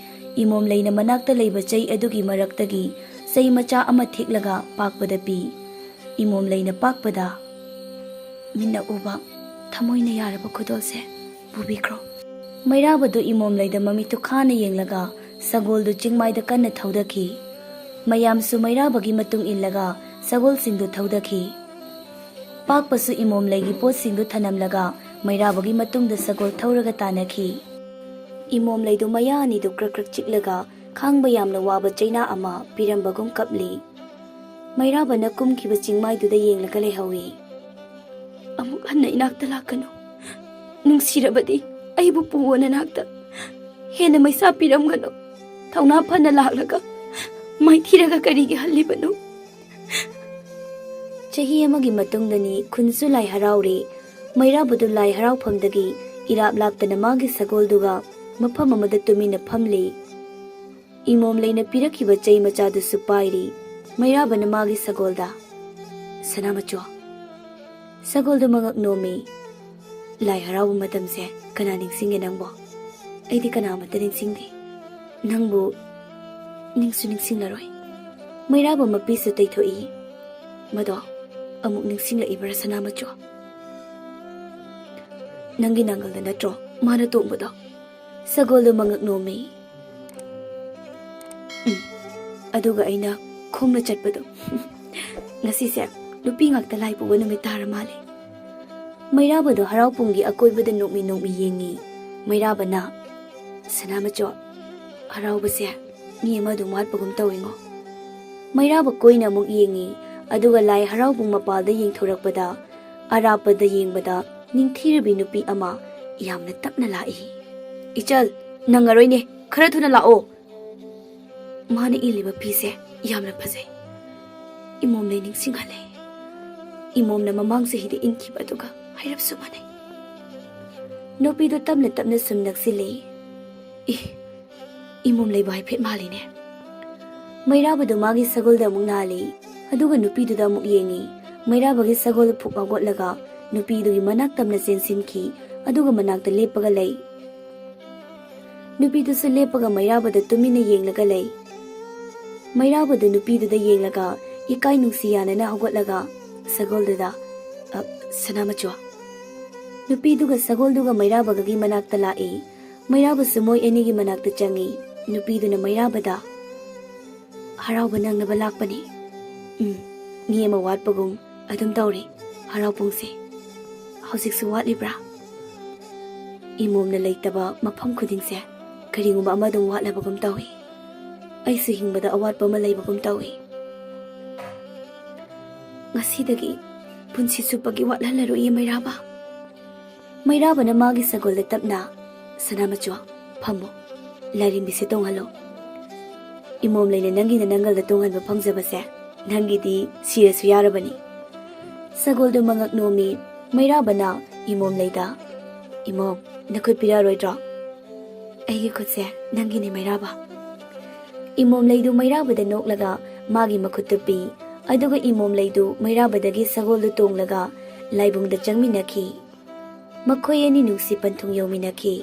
ꯏꯃꯣꯝꯂꯩꯅ ꯃꯅꯥꯛꯇ ꯂꯩꯕ ꯆꯩ ꯑꯗꯨꯒꯤ ꯃꯔꯛꯇꯒꯤ ꯆꯩ ꯃꯆꯥ ꯑꯃ ꯊꯦꯛꯂꯒ ꯄꯥꯛꯄꯗ ꯄꯤ꯫ ꯏꯃꯣꯝꯂꯩꯅ ꯄꯥꯛꯄꯗ, "ꯃꯤꯠꯅ ꯎꯕ, ꯊꯃꯣꯏꯅ ꯌꯥꯔꯕ ꯈꯨꯗꯣꯜꯁꯦ ꯄꯨꯕꯤꯈ꯭ꯔꯣ꯫" ꯃꯩꯔꯥꯕꯗꯨ ꯏꯃꯣꯝꯂꯩꯗ ꯃꯃꯤꯠꯇꯨ ꯈꯥꯅ ꯌꯦꯡꯂꯒ ꯁꯒꯣꯜꯗꯨ ꯆꯤꯡꯃꯥꯏꯗ ꯀꯟꯅ ꯊꯧꯗꯈꯤ꯫ ꯃꯌꯥꯝꯁꯨ ꯃꯩꯔꯥꯕꯒꯤ ꯃꯇꯨꯡ ꯏꯜꯂꯒ ꯁꯒꯣꯜꯁꯤꯡꯗꯨ ꯊꯧꯗꯈꯤ꯫ ꯄꯥꯛꯄꯁꯨ ꯏꯃꯣꯝꯂꯩꯒꯤ ꯄꯣꯠꯁꯤꯡꯗꯨ ꯊꯅꯝꯂꯒ ꯃꯩꯔꯥꯕꯒꯤ ꯃꯇꯨꯡꯗ ꯁꯒꯣꯜ ꯊꯧꯔꯒ ꯇꯥꯟꯅꯈꯤ꯫ ꯏꯃꯣꯝꯂꯩꯗꯨ ꯃꯌꯥ ꯑꯅꯤꯗꯨ ꯀ꯭ꯔꯛ ꯀ꯭ꯔꯛ ꯆꯤꯛꯂꯒ ꯈꯥꯡꯕ ꯌꯥꯝꯅ ꯋꯥꯕ ꯆꯩꯅꯥ ꯑꯃ ꯄꯤꯔꯝꯕꯒꯨꯝ ꯀꯞꯂꯤ꯫ ꯃꯩꯔꯥꯕꯅ ꯀꯨꯝꯈꯤꯕ ꯆꯤꯡꯃꯥꯏꯗꯨꯗ ꯌꯦꯡꯂꯒ ꯂꯩꯍꯧꯏ꯫ "ꯑꯃꯨꯛ ꯍꯟꯅ ꯏꯅꯥꯛꯇ ꯂꯥꯛꯀꯅꯨ꯫ ꯅꯨꯡꯁꯤꯔꯕꯗꯤ ꯑꯩꯕꯨ ꯄꯨꯑꯣ ꯅꯅꯥꯛꯇ꯫ ꯍꯦꯟꯅ ꯃꯩꯁꯥ ꯄꯤꯔꯝꯒꯅꯨ꯫ ꯊꯧꯅꯥ ꯐꯅ ꯂꯥꯛꯂꯒ ꯃꯥꯏꯊꯤꯔꯒ ꯀꯔꯤꯒꯤ ꯍꯜꯂꯤꯕꯅꯣ?" ꯆꯍꯤ ꯑꯃꯒꯤ ꯃꯇꯨꯡꯗꯅꯤ꯫ ꯈꯨꯟꯁꯨ ꯂꯥꯏ ꯍꯔꯥꯎꯔꯦ꯫ ꯃꯩꯔꯥꯕꯗꯨ ꯂꯥꯏ ꯍꯔꯥꯎꯐꯝꯗꯒꯤ ꯏꯔꯥꯞ ꯂꯥꯞꯇꯅ ꯃꯥꯒꯤ ꯁꯒꯣꯜꯗꯨꯒ ꯃꯐꯝ ꯑꯃꯗ ꯇꯨꯃꯤꯟꯅ ꯐꯝꯂꯤ꯫ ꯏꯃꯣꯝꯂꯩꯅ ꯄꯤꯔꯛꯈꯤꯕ ꯆꯩ ꯃꯆꯥꯗꯨꯁꯨ ꯄꯥꯏꯔꯤ꯫ ꯃꯩꯔꯥꯕꯅ ꯃꯥꯒꯤ ꯁꯒꯣꯜꯗ, "ꯁꯅꯥꯃꯆꯨ, ꯁꯒꯣꯜꯗꯨ ꯃꯉꯛ ꯅꯣꯝꯃꯤ꯫ ꯂꯥꯏ ꯍꯔꯥꯎꯕ ꯃꯇꯝꯁꯦ ꯀꯅꯥ ꯅꯤꯡꯁꯤꯡꯒꯦ ꯅꯪꯕꯣ? ꯑꯩꯗꯤ ꯀꯅꯥꯃꯠꯇ ꯅꯤꯡꯁꯤꯡꯗꯦ꯫ ꯅꯪꯕꯨ ꯅꯤꯡꯁꯨ ꯅꯤꯡꯁꯤꯡꯂꯔꯣꯏ꯫" ꯃꯩꯔꯥꯕ ꯃꯄꯤꯁꯨ ꯇꯩꯊꯣꯛꯏ꯫ "ꯃꯗꯣ ꯑꯃꯨꯛ ꯅꯤꯡꯁꯤꯡꯂꯛꯏꯕ꯭ꯔꯥ, ꯁꯅꯥꯃꯆꯨ? ꯅꯪꯒꯤ ꯅꯥꯉꯜꯗ ꯅꯠꯇ꯭ꯔꯣ ꯃꯥꯅ ꯇꯣꯡꯕꯗꯣ?" ꯁꯒꯣꯜꯗꯣ ꯃꯉꯛ ꯅꯣꯝꯃꯤ꯫ "ꯎꯝ, ꯑꯗꯨꯒ ꯑꯩꯅ ꯈꯣꯡꯅ ꯆꯠꯄꯗꯣ꯫" ꯉꯁꯤꯁꯦ ꯅꯨꯄꯤ ꯉꯥꯛꯇ ꯂꯥꯏ ꯄꯨꯕ ꯅꯨꯃꯤꯠ ꯇꯥꯔ ꯃꯥꯜꯂꯦ꯫ ꯃꯩꯔꯥꯕꯗꯣ ꯍꯔꯥꯎ ꯄꯨꯡꯒꯤ ꯑꯀꯣꯏꯕꯗ ꯅꯣꯛꯃꯤ ꯅꯣꯛꯃꯤ ꯌꯦꯡꯉꯤ꯫ ꯃꯩꯔꯥꯕꯅ, "ꯁꯅꯥꯃꯆꯨ, ꯍꯔꯥꯎꯕꯁꯦ ꯃꯤ ꯑꯃ ꯑꯗꯨꯝ ꯋꯥꯠꯄꯒꯨꯝ ꯇꯧꯏꯉꯣ꯫" ꯃꯩꯔꯥꯕ ꯀꯣꯏꯅ ꯑꯃꯨꯛ ꯌꯦꯡꯉꯤ, ꯑꯗꯨꯒ ꯂꯥꯏ ꯍꯔꯥꯎ ꯄꯨꯡ ꯃꯄꯥꯜꯗ ꯌꯦꯡꯊꯣꯔꯛꯄꯗ, ꯑꯔꯥꯞꯄꯗ ꯌꯦꯡꯕꯗ ꯅꯤꯡꯊꯤꯔꯕꯤ ꯅꯨꯄꯤ ꯑꯃ ꯌꯥꯝꯅ ꯇꯞꯅ ꯂꯥꯛꯏ꯫ "ꯏꯆꯜ, ꯅꯪꯉꯔꯣꯏꯅꯦ, ꯈꯔ ꯊꯨꯅ ꯂꯥꯛꯑꯣ꯫" ꯃꯥꯅ ꯏꯜꯂꯤꯕ ꯐꯤꯁꯦ ꯌꯥꯝꯅ ꯐꯖꯩ꯫ ꯏꯃꯣꯝ ꯂꯩ ꯅꯤꯡꯁꯤꯡꯍꯜꯂꯦ꯫ ꯏꯃꯣꯝꯅ ꯃꯃꯥꯡ ꯆꯍꯤꯗ ꯏꯟꯈꯤꯕ ꯑꯗꯨꯒ ꯍꯥꯏꯔꯞꯁꯨ ꯃꯥꯟꯅꯩ꯫ ꯅꯨꯄꯤꯗꯣ ꯇꯞꯅ ꯇꯞꯅ ꯁꯨꯝ ꯅꯛꯁꯤꯜꯂꯤ꯫ "ꯏ, ꯏꯃꯣꯝ ꯂꯩꯕ ꯍꯥꯏꯐꯦꯠ ꯃꯥꯜꯂꯤꯅꯦ꯫" ꯃꯩꯔꯥꯕꯗꯨ ꯃꯥꯒꯤ ꯁꯒꯣꯜꯗ ꯑꯃꯨꯛ ꯅꯥꯜꯂꯤ, ꯑꯗꯨꯒ ꯅꯨꯄꯤꯗꯨꯗ ꯑꯃꯨꯛ ꯌꯦꯡꯉꯤ꯫ ꯃꯩꯔꯥꯕꯒꯤ ꯁꯒꯣꯜꯗꯨ ꯐꯨꯛ ꯍꯧꯒꯠꯂꯒ ꯅꯨꯄꯤꯗꯨꯒꯤ ꯃꯅꯥꯛ ꯇꯝꯅ ꯆꯦꯟꯁꯤꯟꯈꯤ, ꯑꯗꯨꯒ ꯃꯅꯥꯛꯇ ꯂꯦꯞꯄꯒ ꯂꯩ꯫ ꯅꯨꯄꯤꯗꯨꯁꯨ ꯂꯦꯞꯄꯒ ꯃꯩꯔꯥꯕꯗ ꯇꯨꯃꯤꯟꯅ ꯌꯦꯡꯂꯒ ꯂꯩ꯫ ꯃꯩꯔꯥꯕꯗꯨ ꯅꯨꯄꯤꯗꯨꯗ ꯌꯦꯡꯂꯒ ꯏꯀꯥꯏ ꯅꯨꯡꯁꯤ ꯌꯥꯅꯅ ꯍꯧꯒꯠꯂꯒ ꯁꯒꯣꯜꯗꯨꯗ, "ꯑ, ꯁꯅꯥꯃꯆꯨ꯫" ꯅꯨꯄꯤꯗꯨꯒ ꯁꯒꯣꯜꯗꯨꯒ ꯃꯩꯔꯥꯕꯒꯒꯤ ꯃꯅꯥꯛꯇ ꯂꯥꯛꯏ꯫ ꯃꯩꯔꯥꯕꯁꯨ ꯃꯣꯏ ꯑꯅꯤꯒꯤ ꯃꯅꯥꯛꯇ ꯆꯪꯏ꯫ ꯅꯨꯄꯤꯗꯨꯅ ꯃꯩꯔꯥꯕꯗ, "ꯍꯔꯥꯎꯕ ꯅꯪꯅꯕ ꯂꯥꯛꯄꯅꯤ꯫ ꯎꯝ, ꯃꯤ ꯑꯃ ꯋꯥꯠꯄꯒꯨꯝ ꯑꯗꯨꯝ ꯇꯧꯔꯦ ꯍꯔꯥꯎ ꯄꯨꯡꯁꯦ꯫ ꯍꯧꯖꯤꯛꯁꯨ ꯋꯥꯠꯂꯤꯕ꯭ꯔꯥ? ꯏꯃꯣꯝꯅ ꯂꯩꯇꯕ ꯃꯐꯝ ꯈꯨꯗꯤꯡꯁꯦ ꯀꯔꯤꯒꯨꯝꯕ ꯑꯃ ꯑꯗꯨꯝ ꯋꯥꯠꯂꯕꯒꯨꯝ ꯇꯧꯏ꯫ ꯑꯩꯁꯨ ꯍꯤꯡꯕꯗ ꯑꯋꯥꯠꯄ ꯑꯃ ꯂꯩꯕꯒꯨꯝ ꯇꯧꯏ꯫ ꯉꯁꯤꯗꯒꯤ ꯄꯨꯟꯁꯤ ꯆꯨꯞꯄꯒꯤ ꯋꯥꯠꯍꯜꯂꯔꯣꯏꯌꯦ ꯃꯩꯔꯥꯕ꯫" ꯃꯩꯔꯥꯕꯅ ꯃꯥꯒꯤ ꯁꯒꯣꯜꯗ ꯇꯞꯅ, "ꯁꯅꯥꯃꯆꯨ, ꯐꯝꯃꯣ꯫ ꯂꯥꯏꯔꯦꯝꯕꯤꯁꯦ ꯇꯣꯡꯍꯜꯂꯣ꯫ ꯏꯃꯣꯝ ꯂꯩꯅ ꯅꯪꯒꯤ ꯅꯅꯪꯒꯜꯗ ꯇꯣꯡꯍꯟꯕ ꯐꯪꯖꯕꯁꯦ ꯅꯪꯒꯤꯗꯤ ꯁꯤꯔꯁꯨ ꯌꯥꯔꯕꯅꯤ꯫" ꯁꯒꯣꯜꯗꯨ ꯃꯉꯛ ꯅꯣꯝꯃꯤ꯫ ꯃꯩꯔꯥꯕꯅ ꯏꯃꯣꯝ ꯂꯩꯗ, "ꯏꯃꯣꯝ, ꯅꯈꯨꯠ ꯄꯤꯔꯛꯑꯔꯣꯏꯗ꯭ꯔꯣ?" "ꯑꯩꯒꯤ ꯈꯨꯠꯁꯦ ꯅꯪꯒꯤꯅꯤ ꯃꯩꯔꯥꯕ꯫" ꯏꯃꯣꯝ ꯂꯩꯗꯨ ꯃꯩꯔꯥꯕꯗ ꯅꯣꯛꯂꯒ ꯃꯥꯒꯤ ꯃꯈꯨꯠꯇꯨ ꯄꯤ꯫ ꯑꯗꯨꯒ ꯏꯃꯣꯝ ꯂꯩꯗꯨ ꯃꯩꯔꯥꯕꯗꯒꯤ ꯁꯒꯣꯜꯗꯨ ꯇꯣꯡꯂꯒ ꯂꯥꯏꯕꯨꯡꯗ ꯆꯪꯃꯤꯟꯅꯈꯤ꯫ ꯃꯈꯣꯏ ꯑꯅꯤ ꯅꯨꯡꯁꯤ ꯄꯟꯊꯨꯡ ꯌꯧꯃꯤꯟꯅꯈꯤ꯫